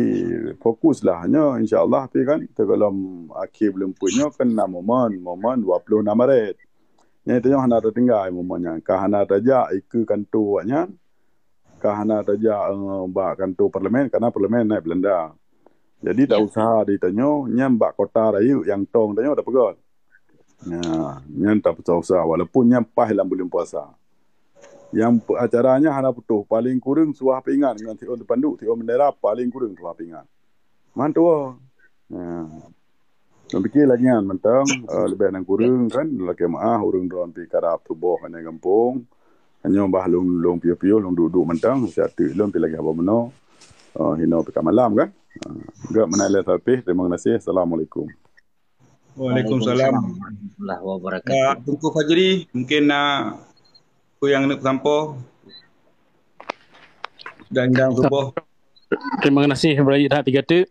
fokuslah nyoe, insya Allah, pi kan, teugohlom akhé buleuen peuet nyoe kan na momen, momen dua puluh enam Maret. Nyan tanyoe hana tatinggai momen nyan, ka hana tajak ikeue kantô awaknyan, ka hana tajak, eh, bak kantô parlemen, karena parlemen na Belanda. Jadi, tak usah di tanyoe, nyan bak kota rayeuk nyang tong tanyoe tapeugöt. Nah, nyan tapeusa-usa, walaupun nyan paih lam buleuen puasa. Nyang pe-, acara nyan hana putôh, paléng kureueng suah peuingat ngon siôn teupanduk, siôn bendera, paléng kureueng suah peuingat. Mantua. Nah. Lôn pike lagée nyan mantong, eh, leubeh dan kureueng kan, lakée meuáh ureuëng droe pi karab tuboh aneuk gampông. Nyoe bah lôn, lôn piôh-piôh, lôn duek-duek mantong, siat teuk lôn pi lagée haba meunoe. Eh, hinoe pi ka malam kan. Eh, gak meunan lé sapeue, terima kasih. Assalamualaikum. Waalaikumsalam. Waalaikumsalam warahmatullahi wabarakatuh. Ah, Teungku Fajri, mungkin na peue nyang neuk peusampoe? Dan, dan suboh. Terima kasih, Ibrahim, that tiga teuk.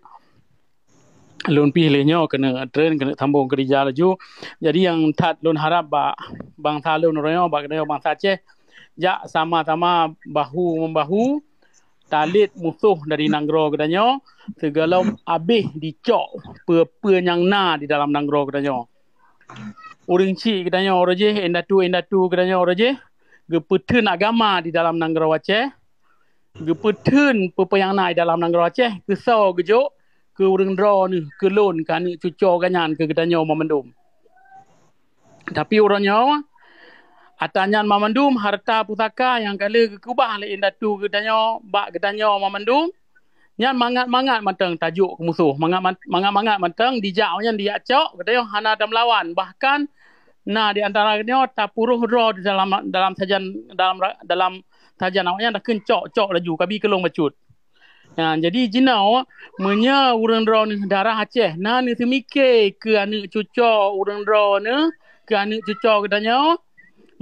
Lôn pih lé nyoe keuneuk tren, keuneuk sambông keurija laju. Jadi, nyang that lôn harab bak bansa lôn uroe nyoe, bak geutanyoe bansa Aceh, jak sama-sama bahu-membahu, talét musoh dari nanggroe geutanyoe, sigohlom abéh dicok peue-peue nyang na di dalam nanggroe geutanyoe. Ureuëng chik geutanyoe uroe jih, indatu-indatu geutanyoe uroe jih, geupeutheun agama di dalam nanggroe Aceh, geupeutheun peue-peue nyang na di dalam nanggroe Aceh, keusoe geujok keu ureuëng droeneuh, keu lôn, keu aneuk cucoe geuhnyan, keu geutanyoe banmandum. Tapi uroe nyoe, atra nyan banmandum harta pusaka nyang ka lheueh geukeubah lé indatu geutanyoe bak geutanyoe banmandum, nyan mangat-mangat mantong tajok keu musoh, mangat-, mangat-mangat mantong dijak awaknyan dijak cok, geutanyoe hana tameulawan. Bahkan na di antara geutanyoe tapuroh droe di dalam, dalam sajan, dalam ra-, dalam sajan awaknyan takheun cok, cok laju, kabi keu lôn bacut. Nah, jadi jinoe, meunyoe ureuëng droeneuh darah Aceh na neuseumike keu aneuk cucoe ureuëng droeneuh, keu aneuk cucoe geutanyoe,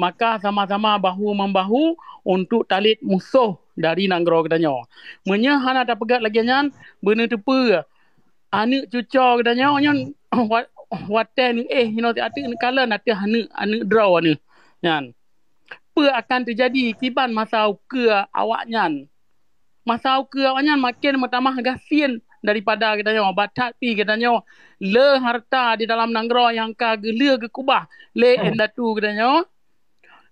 maka sama-sama bahu-membahu untuk talét musoh dari nanggroe geutanyoe. Meunyoe hana tapeugét lagée nyan, beuneuteupeue aneuk cucoe geutanyoe nyan wa-, watée neuéh hinoe siat teuk neukalon ateueh aneuk, aneuk droeneuh nyan. Peue akan teujadi kiban masa ukeue awaknyan? Masa ukeue awaknyan maken meutamah gasien daripada geutanyoe, bak that pih geutanyoe le harta di dalam nanggroe nyang ka geulheueh geukeubah lé indatu geutanyoe.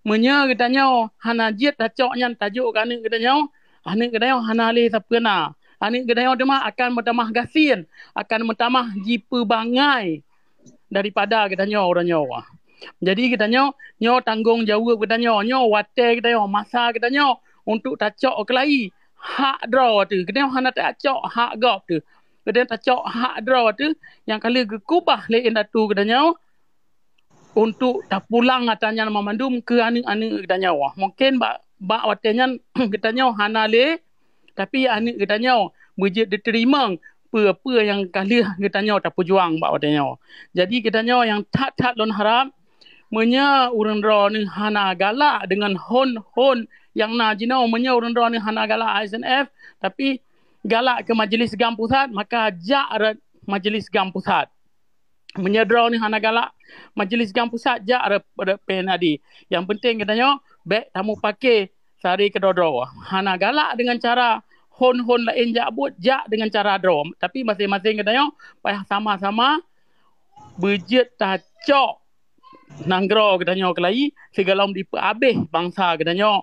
Meunyoe geutanyoe hana jeuet tacok nyan tajok keu aneuk geutanyoe, aneuk geutanyoe hana lé sapeue na. Aneuk geutanyoe teuma akan meutamah gasien, akan meutamah jipeubangai daripada geutanyoe uroe nyoe. Jadi geutanyoe, nyoe tanggong jaweueb geutanyoe, nyoe watée geutanyoe, masa geutanyoe untuk tacok keulayi hak droe teuh. Geutanyoe hana tacok hak gob teuh. Geutanyoe tacok hak droe teuh nyang ka lheueh geukeubah lé indatu geutanyoe untuk tapulang atra nyan banmandum keu aneuk-aneuk geutanyoe. Mungken bak, bak watée nyan geutanyoe hana lé, tapi aneuk geutanyoe beujeuet teuteurimong peue-peue nyang ka lheueh geutanyoe tapeujuang bak watée nyoe. Jadi geutanyoe nyang that-that lôn harab, meunyoe ureuëng droeneuh hana galak deungon hon-hon nyang na jinoe, meunyoe ureuëng droeneuh hana galak A S N F, tapi galak keu Majlis GAM Pusat, maka jak rot Majlis GAM Pusat. Meunyoe droeneuh hana galak Majlis GAM Pusat, jak rot, rot P N A D. Nyang peunteng geutanyoe bék tamupake sari keudroe-droe. Hana galak deungon cara hon-hon laén jak buet, jak deungon cara droe. Tapi maséng-maséng geutanyoe payah sama-sama beujeuet tacok nanggroe geutanyoe keulayi sigohlom dipeuabéh bansa geutanyoe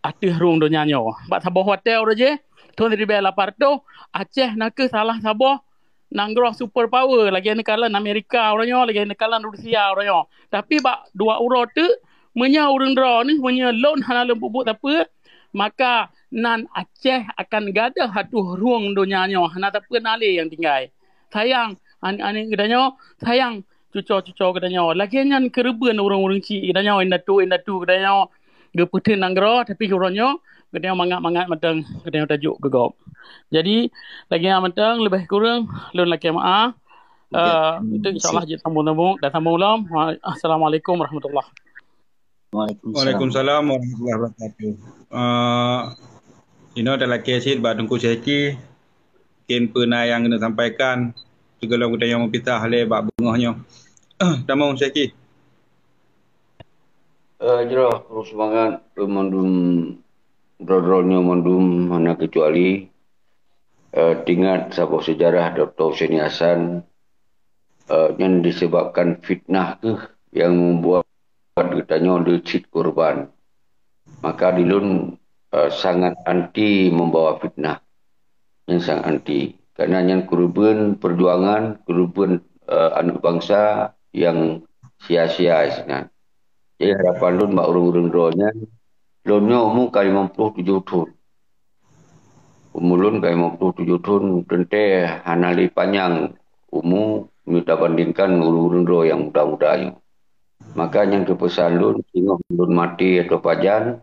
ateueh rhueng donya nyoe. Bak saboh watée uroe jih, thon siribée lapan reutôh, Aceh nakeuh salah saboh nanggroe super power, lagée neukalon Amerika uroe nyoe, lagée neukalon Rusia uroe nyoe. Tapi bak dua uroe teuk, meunyoe ureuëng droeneuh, meunyoe lôn hana lôn peubuet sapeue, maka nan Aceh akan gadôh ateueh rhueng donya nyoe, hana sapeue na lé nyang tinggai. Sayang, aneuk-aneuk geutanyoe, sayang, cucoe-cucoe geutanyoe. Lagée nyan keureubeuen ureuëng-ureuëng chik geutanyoe, indatu-indatu geutanyoe geupeutheun nanggroe, tapi uroe nyoe geutanyoe mangat-mangat mantong geutanyoe tajok keu gob. Jadi, lagée nyan mantong, leubeh kureueng lôn lakée meuáh. Eh, untuk insya Allah jeuet sambung-sambung dan sambung lom. Assalamualaikum warahmatullahi. Waalaikumsalam. Waalaikumsalam warahmatullahi wabarakatuh. Eh, inoe talakée cit bak Teungku Syehki. Mungkin peue na nyang keuneuk sampaikan sigohlom geutanyoe meupisah lé bak beungoh nyoe. Tamong Syehki. Eh, jroh, keu seumangat keu mandum droe-droe nyoe mandum hana keucuali, eh, teuingat saboh seujarah Doktor Huseni Hasan, eh, nyan disebabkan fitnah kheueh nyang membuat geutanyoe le cit korban. Maka dilôn, eh, sangat anti membawa fitnah. Nyan sangat anti. Karena nyan keureubeuen perjuangan, keureubeuen, eh, aneuk bansa nyang sia-sia sinan. Jadi harapan lôn bak ureuëng-ureuëng droe nyan, lôn nyoe umu ka limong ploh tujoh thon. Umu lôn ka limong ploh tujoh thon, teuntée hana lé panyang umu meunyoe tabandingkan ngon ureuëng-ureuëng droe nyang muda-muda nyoe. Maka nyan keuh peusan lôn, singoh lôn maté atau pajan,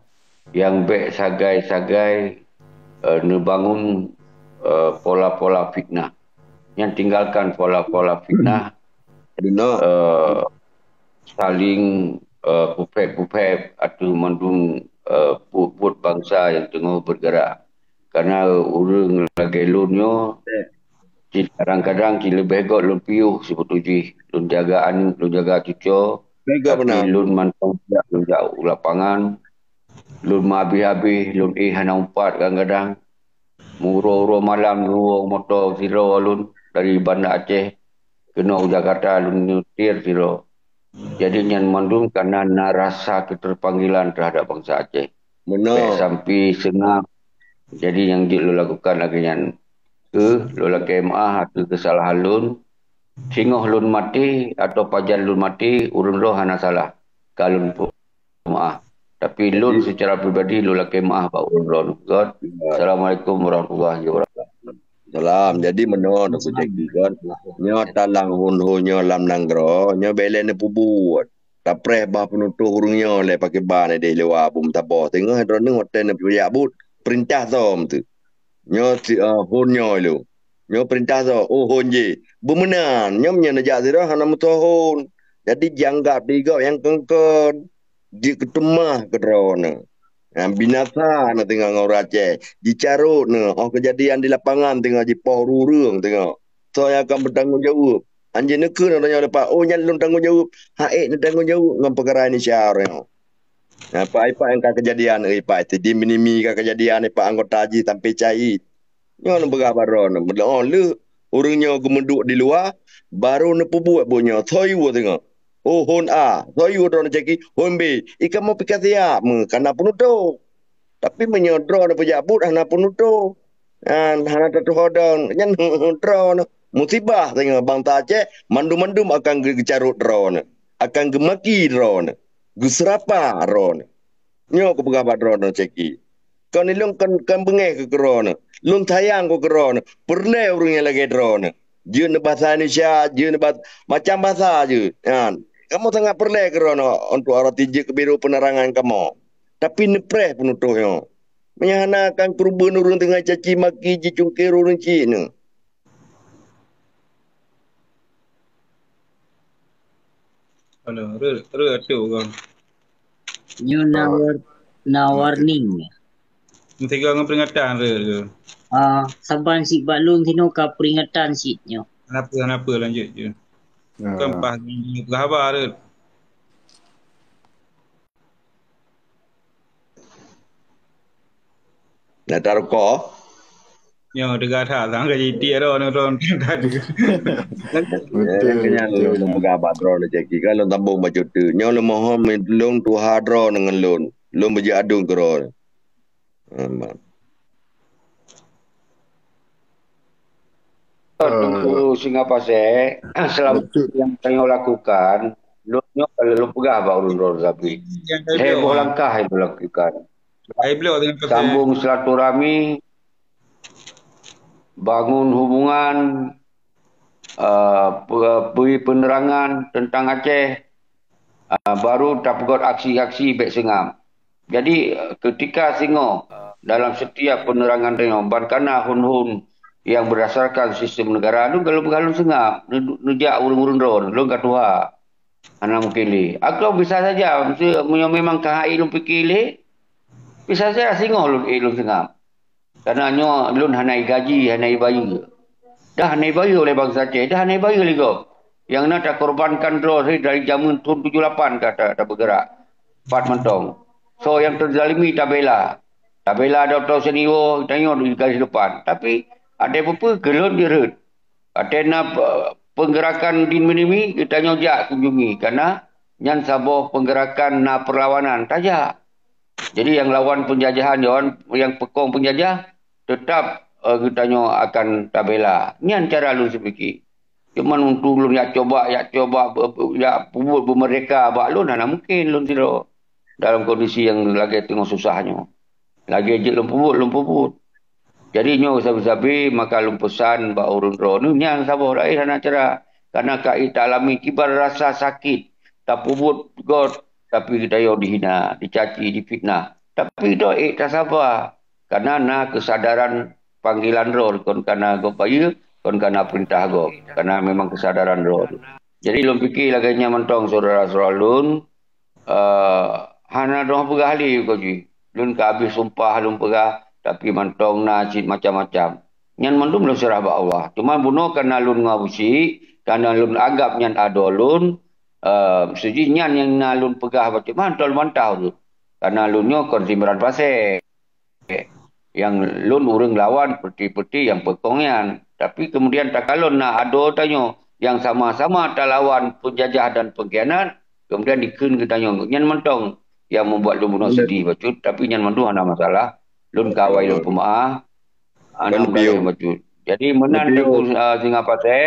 nyang bék sagai-sagai, eh, neubangun, eh, pola-pola fitnah. Nyan tinggalkan pola-pola fitnah, eh, saling, eh, kuphet-kuphet ateueh mandum, eh, buet-buet bansa nyang teungoh bergerak. Karena ureuëng lagée lôn nyoe, cit kadang-kadang cit leubeh göt lôn piôh sibeutôi jih. Lôn jaga aneuk, lôn jaga cucoe, tapi lôn mantong jak lôn jak u lapangan. Lôn meuhabéh-habéh, lôn éh hana umpat kadang-kadang. Meuuroe-uroe malam lôn woe moto sidroe lôn dari Banda Aceh keunoe u Jakarta lôn nyetir sidroe. Jadi nyan mandum karena na rasa keterpanggilan terhadap bansa Aceh. Benar. Sampai seungap. Jadi nyang jeuet lôn lakukan lagée nyan. Keu lôn lakée meuáh ateueh keusalahan lôn. Singoh lôn maté atau pajan lôn maté, ureuëng droe hana salah. Ka lôn meuáh. Tapi lôn secara pribadi lôn lakée meuáh bak ureuëng droe. Göt. Assalamualaikum warahmatullahi wabarakatuh. Salam. Jadi meunoe Teungku Jaki kan. Nyoe talang hon-hon nyoe lam nanggroe, nyoe bék lé neupeubuet. Tapreh bah peunutoh ureuëng nyoe lé pakriban idéh luwa bum taboh teungoh droeneueh watée neupeuyak buet. Peurintah som tu. Nyoe si, eh, hon nyoe lôn. Nyoe peurintah som, oh hon jih. Beumeunan, nyoe meunyoe neujak sidroe hana meusoe hon. Jadi jianggab di gob nyang kon-kon. Jeuet keuteumah keu droeneueh. Nyang binasa na teungoh ngon ureuëng Aceh. Jicarot neuh, óh keujadian di lapangan teungoh jipoh ureuëng teungoh. Soe nyang akan beutanggong jaweueb? Anjeue neukheun ureuëng nyoe leupah, "Oh, nyan lôn tanggong jaweueb." Ha'ék neutanggong jaweueb ngon peukara Indonesia ureuëng nyoe. Nah, ipak-ipak nyang ka keujadian, eh, ipak Sidin Minimi ka keujadian, ipak anggota jih sampai syahid. Nyoe neupeugah bak droeneuh, meudoe lheueh ureuëng nyoe geumeuduek di luwa, baru neupeubuet buet nyoe, soe yue teungoh. Oh, hon A, soe yue droeneuh Jaki, hon B. I kamoe pih ka siap meuh, kana peunutoh. Tapi meunyoe droeneuh peujak buet hana peunutoh, nyan hana tatuho dong, nyan droeneuh. Musibah teungoh bansa Aceh, mandum-mandum akan geu-, geucarot droeneuh, akan geumaki droeneuh, geuseurapa droeneuh. Nyoe kupeugah bak droeneuh Jaki. Kon ilôn kon, kon beungéh keu droeneuh. Lôn sayang keu droeneuh. Peureulée ureuëng nyang lagée droeneuh. Jeuet neubasa Indonesia, jeuet neuba-, macam basa jeuet. Nyan. Kamoe sangat peureulée keu droeneuh untuk arati jeuet keu biro peunerangan kamoe. Tapi neupreh peunutoh nyoe. Meunyoe hana akan keureubeuen ureuëng teungoh caci maki jicungkir ureuëng cit nyoe. Halo, re, re ateuh urang. Nyoe na war-, na warning. Meusigoe ngon peringatan re, re. Ah, saban cit bak lôn sinoe ka peringatan cit nyoe. Kenapa, kenapa lanjut je. Bukan pas peugah haba re. Dah tarukoh. Nyoe teuga that sang ka jitiek droe nyoe droe tadi. Betul, betul. Nyan lôn peugah bak droe Jaki kan lôn sambung bacut tu. Nyoe lôn mohon meutulông tuha droe ngon lôn. Lôn beujeuet aduen keudroe. Aman. Teungku Singa Pasé, selama nyang tanyoe lakukan, lôn nyoe ka lôn peugah bak ureuëng droe Zabri. Lhée boh langkah nyang lôn lakukan. Sambung silaturahmi, bangun hubungan, eh, pe-, bri peunerangan teuntang Aceh, eh, baru tapeugöt aksi-aksi bék seungab. Jadi, eh, keutika singoh dalam setiap peunerangan tanyoe, ban kana hon-hon nyang beurdasarkan sistem neugara, lôn galom-galom seungab, neu-, neujak ureuëng-ureuëng droe, lôn ka tuha. Hana mungken lé. Agoe bisa saja, meunyoe memang ka hai lôn pike lé, bisa saja singoh lôn, eh, lôn seungab. Karena nyoe lôn hana igaji, hana ibayeue. Dah hana ibayeue oleh bansa Aceh, dah hana ibayeue lé gob. Nyang na takorbankan droe dari jameun thon tujoh lapan ka ta-, tabeugerak. Pat mantong. So nyang teuzalimi tabela. Tabela Doktor Seni Woe, tanyoe di garis depan. Tapi ada peue-peue keu lôn jeuet. Ada na pe-, penggerakan di minimi, tanyoe jak kunjungi. Karena nyan saboh penggerakan na perlawanan, tajak. Jadi nyang lawan penjajahan, lawan nyang peukong penjajah, tetap eh, geutanyoe akan tabela. Nyan cara lôn seupike. Cuman untuk lôn yak coba, yak coba, be-, be-, yak peubuet beumerdeka bak lôn, hana mungkin lôn sidroe dalam kondisi nyang lagèe teungoh susah nyoe. Lagèe jeuet lôn peubuet, lôn peubuet. Jadi nyoe sabe-sabe maka lôn peusan bak ureueng droeneuh nyang saboh rakyat hana cara. Karena ka ita alami kiban rasa sakit, tapeubuet göt, tapi geutanyoe dihina, dicaci, difitnah. Tapi geutanyoe ék tasaba. Karena na kesadaran panggilan Roh, kon karena gob bayeue, kon karena perintah gob. Karena memang kesadaran Roh. Jadi lôn pike lagèe nyan mantong syedara-syedara lôn, eh, hana droe peugah lé ukeue jih. Lôn ka habéh sumpah lôn peugah, tapi mantong na cit macam-macam. Nyan mandum lôn seurah bak Allah. Cuma bunoe karena lôn ngon Abu Syik, karena lôn anggap nyan adoe lôn, eh, sijih nyan nyang na lôn peugah bacut mantong lôn bantah tu. Karena lôn nyoe kon simeran pasé. Nyang lôn ureueng lawan peuti-peuti nyang peukong nyan. Tapi kemudian takalon na adoe tanyoe nyang sama-sama talawan peunjajah dan peungkhianat, kemudian dikheun geutanyoe. Nyan mantong nyang membuat lôn bunoe sedih bacut, tapi nyan mandum hana masalah. Lôn ka awai lôn peumaah, hana masalah bacut. Jadi meunan Teungku, ah, Singa Pasé,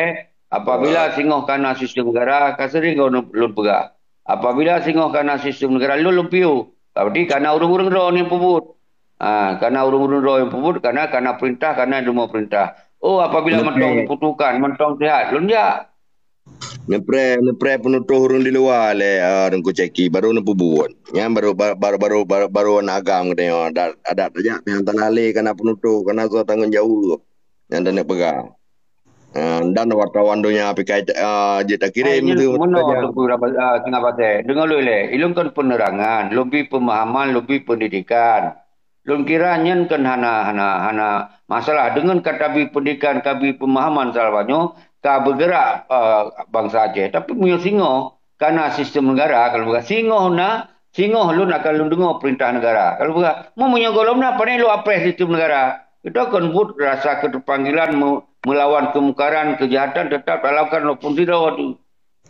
apabila singoh kana sistem negara, ka sering lôn, lôn peugah. Apabila singoh kana sistem negara, lôn lôn piôh. Berarti kana ureueng-ureueng droe nyang peubuet. Ha, kana ureueng-ureueng droe nyang peubuet, kana, kana perintah, kana deungoe perintah. Oh, apabila mantong dibutuhkan, mantong sihat, lôn jak. Neupreh, neupreh peunutoh ureueng di luwa lé, ah, Teungku Ceki, baru neupeubuet. Nyan baru, ba-, baru, baru, baru, baru na agam geutanyoe. Adat, adat tajak, nyang talalé kana peunutoh, kana soe tanggong jaweueb. Nyang taneuk peugah. Ah, dan wartawan donya pih ka, ah, jeuet takirém tu. Meunoe Teungku Singa Pasé. Deungoe lé, ilôn kon penerangan, lôn bi pemahaman, lôn bi pendidikan. Lôn kira nyan kon hana, hana, hana masalah. Deungon ka tabi pendidikan, ka bi pemahaman salah nyoe, ka bergerak, eh, bansa Aceh. Tapi meunyoe singoh kana sistem negara, kalau bukan singoh na, singoh lôn akan lôn deungoe perintah negara. Kalau bukan, meunyoe gohlom na, pane lôn apreh sistem negara. Kita kon buet rasa keterpanggilan me-, melawan kemungkaran, kejahatan tetap talawan walaupun sidroe tu.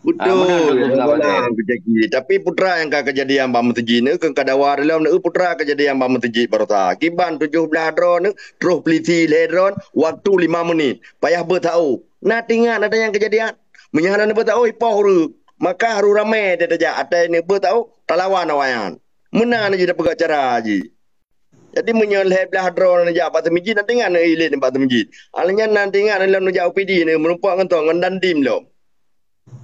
Betul. Ah, meunan tu, Teungku Singa Pasé. Tapi putra nyang ka keujadian bak meuseujid nyoe, keu ka dawa dalam nyoe, putra keujadian bak meuseujid baroesa. Kiban tujoh blaih droe nyoe, troh peulisi lhèe droe, waktu lima menit. Payah beutau. Na teuingat ada nyang keujadian? Meunyoe hana beutau, ipoh ureueng. Maka harôh ramé tajak, até nyoe beutau, talawan awaknyan. Meunan jih tapeugah cara jih. Jadi meunyoe lhèe blaih droe neujak bak seumeujid, na teuingat nyoe ilèe bak seumeujid. Alah nyan na teuingat lom neujak U P D nyoe meurumpok ngon toh, ngon dandim lom.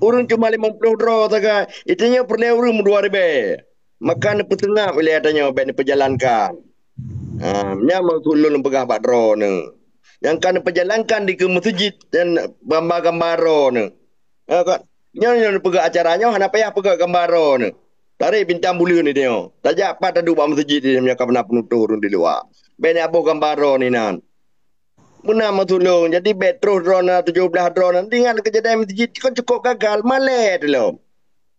Ureueng cuma limong ploh droe sagai, itu nyoe peureulèe ureueng meudua ribèe. Maka neupeuseungab ilèe tanyoe bèk neupeujalankan. Ha, nyan maksud lôn peugah bak droeneuh. Nyang ka neupeujalankan dikeue meuseujid nyan gamba-gamba droeneuh. Ha, kan? Nyoe, nyoe peugah acara nyoe hana payah peugah gamba droeneuh. Tarek bintang buleuen nyoe. Tajak pat taduek bak meuseujid nyoe ka beuna peunutoh ureueng di luwa. Bèk neubôh gamba droeneuh inan. Meunan meusulông. Jadi bèk troh droeneuh tujoh blaih droeneuh. Ingat keujadian meuseujid kon cukôp gagal, malèe lom.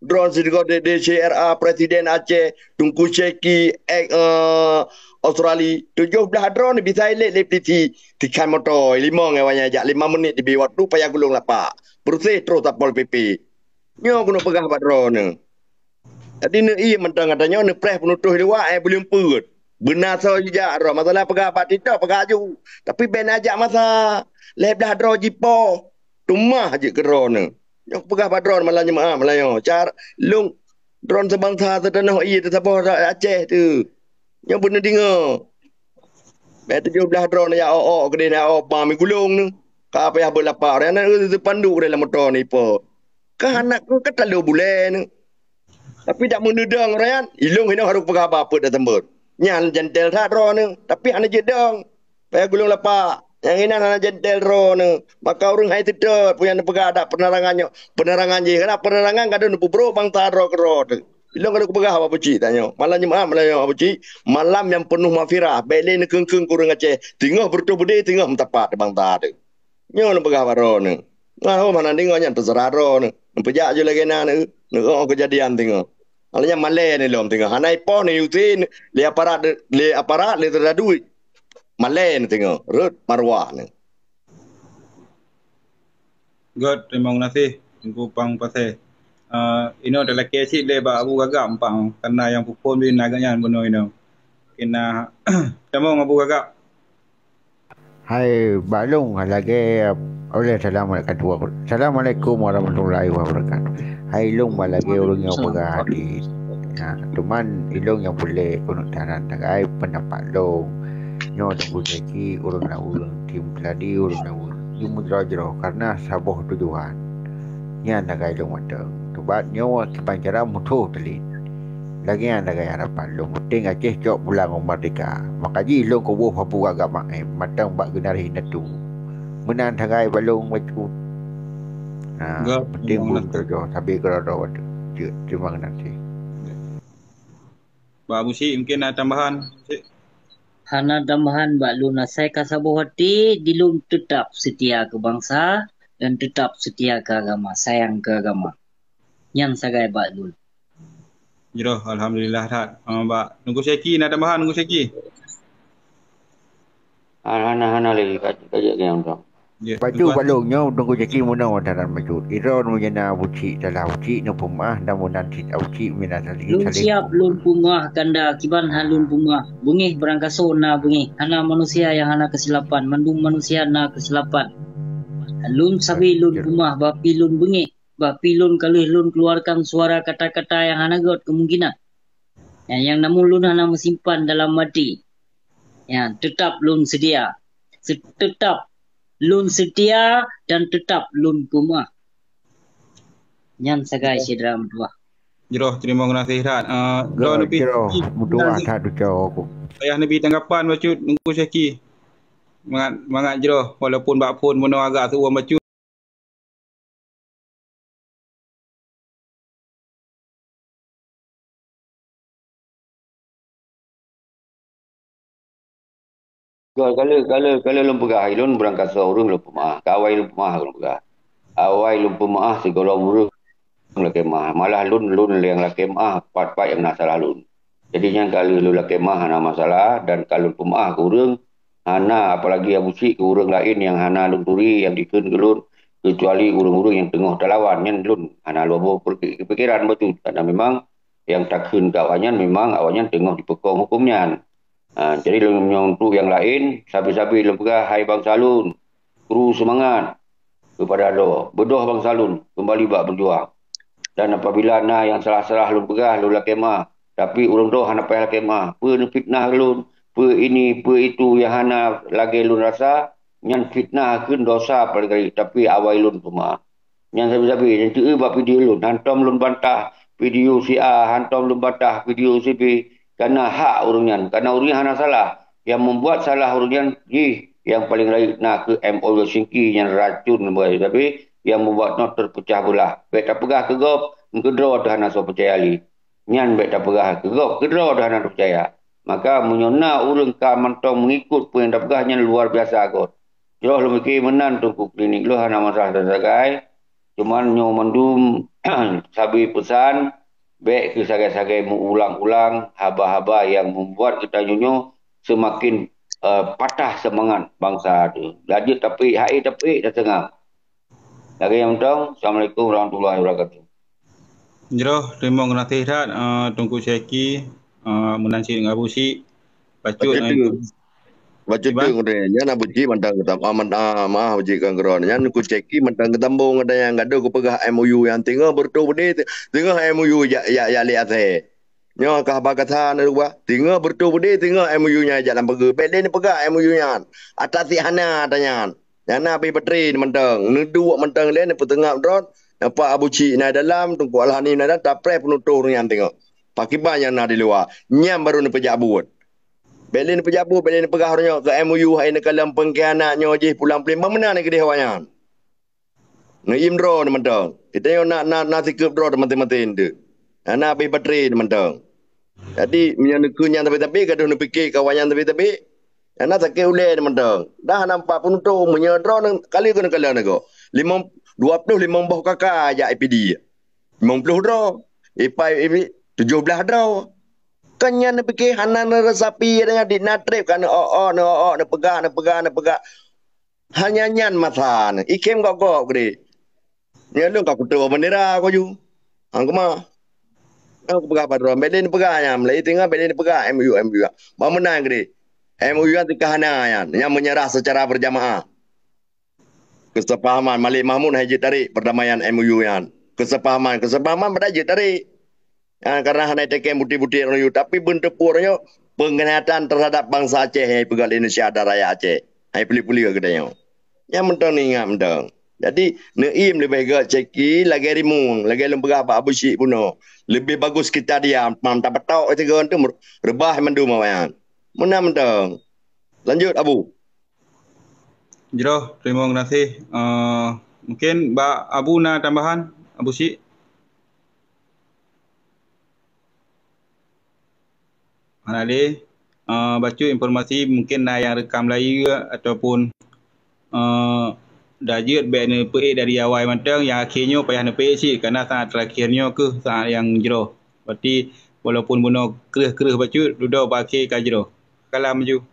Droeneuh sigoe D D C R A, Presiden Aceh, Teungku Syeki, ex, eh, Australia. Tujoh blaih droeneuh bisa ilèe lé peulisi. Tikan moto, limong awaknyan jak lima menit dibri waktu payah gulong lapak. Proses troh Satpol P P. Nyoe keuneuk peugah bak droeneuh. Jadi neu-, ié mantong gata nyoe neupreh peunutoh luwa, eh, buleuen peuet. Beuna soe jijak droe. Masalah peugah bak TikTok, peugah aju. Tapi bèk neujak masa. Lhèe blaih droe jipoh. Teuma jeuet keu droeneuh. Nyoe peugah bak droeneuh malam Jumat, malam nyoe. Car-, lôn, droeneuh seubangsa, seutanoh ié, teusaboh Aceh teuh. Nyoe beuneudeungoe. Bèk tujoh blaih droeneuh jak ôk-ôk keudeh, jak ôk pam gulong nyoe. Ka payah beulapa, ureueng nyan, eh, teupanduk keudeh lam moto nyoe ipo. Ka aneuk keuh ka talo bulèe nyoe. Tapi dak meuneudong rakyat, ilôn hinoe harôh peugah haba peuet dan sambot. Nyan jantel that droeneuh, tapi hana jeuet dong. Payah gulong lapak. Nyang inan hana jantel droeneuh. Maka ureueng hai seutôt, peue nyang neupeugah dak peunerangan nyoe. Peunerangan jih, karena peunerangan gadôh neupeubrôk bansa droe keudroe teuh. Ilôn ka lôn peugah bak Abucik tanyoe. Malam Jumat, malam Jumat Abucik, malam nyang peunoh maghfirah. Bèk lé neukheun-kheun keu ureueng Aceh. Teungoh beureutoh beudé, teungoh meusapat bansa teuh. Nyoe lôn peugah bak droeneuh. Ngon hom hana deungoe nyan teuseurah droeneuh. Neupeujak ju lagèe na neu-, neuôh keujadian teungoh. Alanya malèe ni lom teungoh. Hana ipoh ni yuti lé aparat, lé aparat, lé teuradui. Malèe ni teungoh. Rot marwah ni. Good, terima kasih Teungku Pang Pasai. Uh, inoe talakèe cit lé bak Abu Gagak Pang, karena nyang peuphon bin agak nyan bunoe inoe. Kena tamong Abu Gagak. Hai bak lôn lagèe, oleh salam wabarakatuh. Assalamualaikum warahmatullahi wabarakatuh. Hai lôn bak lagèe ureueng nyang peugah hati. Ha, cuman ilôn nyang peureulèe keuneuk taran tagai peundapat lôn. Nyoe Teungku Syeki ureueng na ureueng tim teuladi ureueng na ureueng. Jimeujaroe-jaroe karena saboh tujuan. Nyan tagai lôn mantong. Teubat nyoe kiban cara mutoh teulit. Lagèe nyan tagai harapan lôn. Penting Aceh cok pulang u merdeka. Maka jih lôn kuboh Abu Gagak Maem mantong bak generasi indatu. Meunan tagai bak lôn bacut. Ha, Gak, penting memang bun nak- terjauh sabe keudroe-droe bacut. Cek, terima kasih. Bak Abu Syik mungkin ada tambahan, Syik? Hana tambahan bak lôn asai ka saboh hati, di lôn teutap seutia keu bansa dan teutap seutia keu agama, sayang keu agama. Nyan sagai bak lôn. Jroh, alhamdulillah that. Ah, bak Teungku Syeki na tambahan, Teungku Syeki? Hana, hana, hana lé, ka, ka jeuet nyang tu. Ya, Bacut Tuan. Balong nyoe Teungku Syeki meunoe dalam bacut. Iron meujana Abu Syik dalam Abu Syik nyoe peumaah dan meunan cit Abu Syik mina saling Lôn saling siap peumaah. Lôn peumaah ganda kiban han lôn peumaah. Beungéh barangkasoe na beungéh. Hana manusia nyang hana keusilapan. Mandum manusia na keusilapan. Lôn sabe lôn Betul. Peumaah, bapi lôn beungéh. Bapi lôn ka lheueh lôn keuluarkan suara kata-kata nyang hana göt kemungkinan. Nyang, nyang namun lôn hana meusimpan dalam até. Ya, teutap lôn seutia. Se-, teutap lôn seutia dan teutap lôn peumaah. Nyan sagai syedara meutuah. Jroh, terima kasih that. Ah, Jroh, jroh, Nabi jroh, Syeki, meutuah that ucok. Payah Nabi tanggapan bacut Teungku Syeki. Mangat, mangat jroh, walaupun bak phon meunoe agak seuuem bacut. Ka lheueh, ka lheueh, ka lheueh lôn peugah, ilôn barangkasoe ureueng lôn peumaah. Ka awai lôn peumaah lôn peugah. Awai lôn peumaah sigohlom ureueng lakèe maah. Malah lôn, lôn nyang lakèe maah pat-pat nyang na salah lôn. Jadi nyan ka lheueh lôn lakèe maah hana masalah dan ka lôn peumaah keu ureueng hana, apalagi Abu Syik keu ureueng laén nyang hana lôn turi nyang dikheun keu lôn, keucuali ureueng-ureueng nyang teungoh talawan nyan lôn hana lôn boh peuki-, pikiran bacut. Karena memang nyang takheun keu awaknyan memang awaknyan teungoh dipeukong huköm nyan. Ha, jadi lôn nyoe untuk nyang laén, sabe-sabe lôn peugah, hai bansa lôn, kru seumangat keupada droe, beudôh bansa lôn keumbali bak beujuang. Dan apabila na nyang salah-salah lôn peugah, lôn lakèe maah. Tapi ureueng droe hana payah lakèe maah. Peue neufitnah lôn, peue ini, peue itu nyang hana lagèe lôn rasa, nyan fitnah kheun dosa paléng rayeuk, tapi awai lôn peumaah. Nyan sabe-sabe, nyan teueu bak video lôn, hantom lôn bantah video si A, hantom lôn bantah video si B, karena hak ureueng nyan, karena ureueng nyan hana salah. Nyang membuat salah ureueng nyan jih nyang paléng rayeuk na kheueh M O U Helsinki nyan racun, tapi nyang membuat nyoe terpecah belah. Bèk tapeugah keu gob, keudroe teuh hana soe peucaya lé. Nyan bèk tapeugah keu gob, keudroe teuh hana peucaya. Maka meunyoe na ureueng ka mantong meungikot peue nyang tapeugah nyan luar biasa göt. Jroh lôn pike meunan Teungku Klinik lôn hana masalah sagai. Cuman nyoe mandum sabe peusan, bèk keu sagai-sagai meuulang-ulang haba-haba nyang membuat geutanyoe nyoe seumaken, eh, patah seumangat bansa teuh. Laju tapék, hai tapék, taseungab. Lagèe nyan mantong. Assalamualaikum warahmatullahi wabarakatuh. Jroh, teurimong geunaséh that, eh, Teungku Syeki, eh, meunan cit ngon Abu Syik. Bacut, Bacut eh, tu. Bacut Iban? Tu, nyan Abu Syik mantong geutam-, ah, man-, ah, maah Abu Syik kan keudroe. Nyan Teungku Syeki mantong geutambong, ada nyang gadoh geupeugah M O U nyang teungoh beureutoh beudé, teungoh M O U jak, jak, jak lé asèe. Nyoe ka haba gata na dua. Teungoh beureutoh beudé, teungoh M O U nyan jak lam pageue. Bèk lé neupeugah M O U nyan. Ata sihana ata nyan. Nyang na abéh baterai mantong. Neuduek mantong lé, neupeuteungab droe. Nampak Abu Syik na dalam, Teungku Alhani na dalam, tapreh peunutoh nyan teungoh. Pakiban nyang na di luwa. Nyan baru neupeujak buet. Bèk lé neupeujak buet, bèk lé neupeugah uroe nyoe keu M O U hai neukalon peungkhianat nyoe jih pulang-pulang. Bak meunan keudéh awaknyan. Neuiem droe mantong. Geutanyoe na, na, na sikeup droe maté-maté teuh. Hana abéh baterai mantong. Jadi, meunyoe neukheun nyan sabé-sabé, gadoh neupike kawan nyan sabé-sabé, hana sakét ulèe mantong. Dah nampak peunutoh, meunyoe droe nang-, kali keuneuk kalon agoe. Limong, dua ploh limong boh K K jak I P D. Limong ploh droe. Ipai, ipi, Tujoh blaih droe. Kan nyan neupike hana neuresapi dengan di natreb kan, oh, oh, oh, neupeugah, neupeugah, neupeugah. Hanya nyan masa neu. Ikem gok-gok gede. Nyan lôn ka kuteuk bendera ko ju. Hang kuma. Aku peugah padrom, beden peugah nyam. Lai tengah beden peugah M U, M U. Ba menang gede. M U yang teuka hana nyan. Yang menyerah secara berjamaah. Kesepahaman Malik Mahmud hai jeuet tarik perdamaian M O U nyan. Kesepahaman, kesepahaman pada jeuet tarik. Ha, karena hana itekeng bukti-bukti orang U, tapi beuneuteupeu nyoe pengkhianatan terhadap bangsa Aceh yang peugah Indonesia dan rakyat Aceh. Hai puli-puli geutanyoe. Yang mentong ni ingat mentong. Jadi, neuim lebih gak ceki lagèe rimueng, lagèe lôn peugah bak Abu Syik bunoe. Lebih bagus kita diam, mam tapetok itu kan tu reubah mandum awaknyan. Meunan mentong. Lanjut Abu. Jroh, terima kasih. Uh, mungkin Bak Abu na tambahan, Abu Syik? Hana lé. Uh, bacut informasi mungkin na yang rekam layie ataupun uh, dah jeuet bèk neupeuék dari awai mantong, yang akhé nyoe payah neupeuék cit karena saat terakhir nyoe keuh saat yang jroh. Berarti walaupun bunoe kreuh-kreuh bacut, dudoe bak akhé ka jroh. Kalam ju.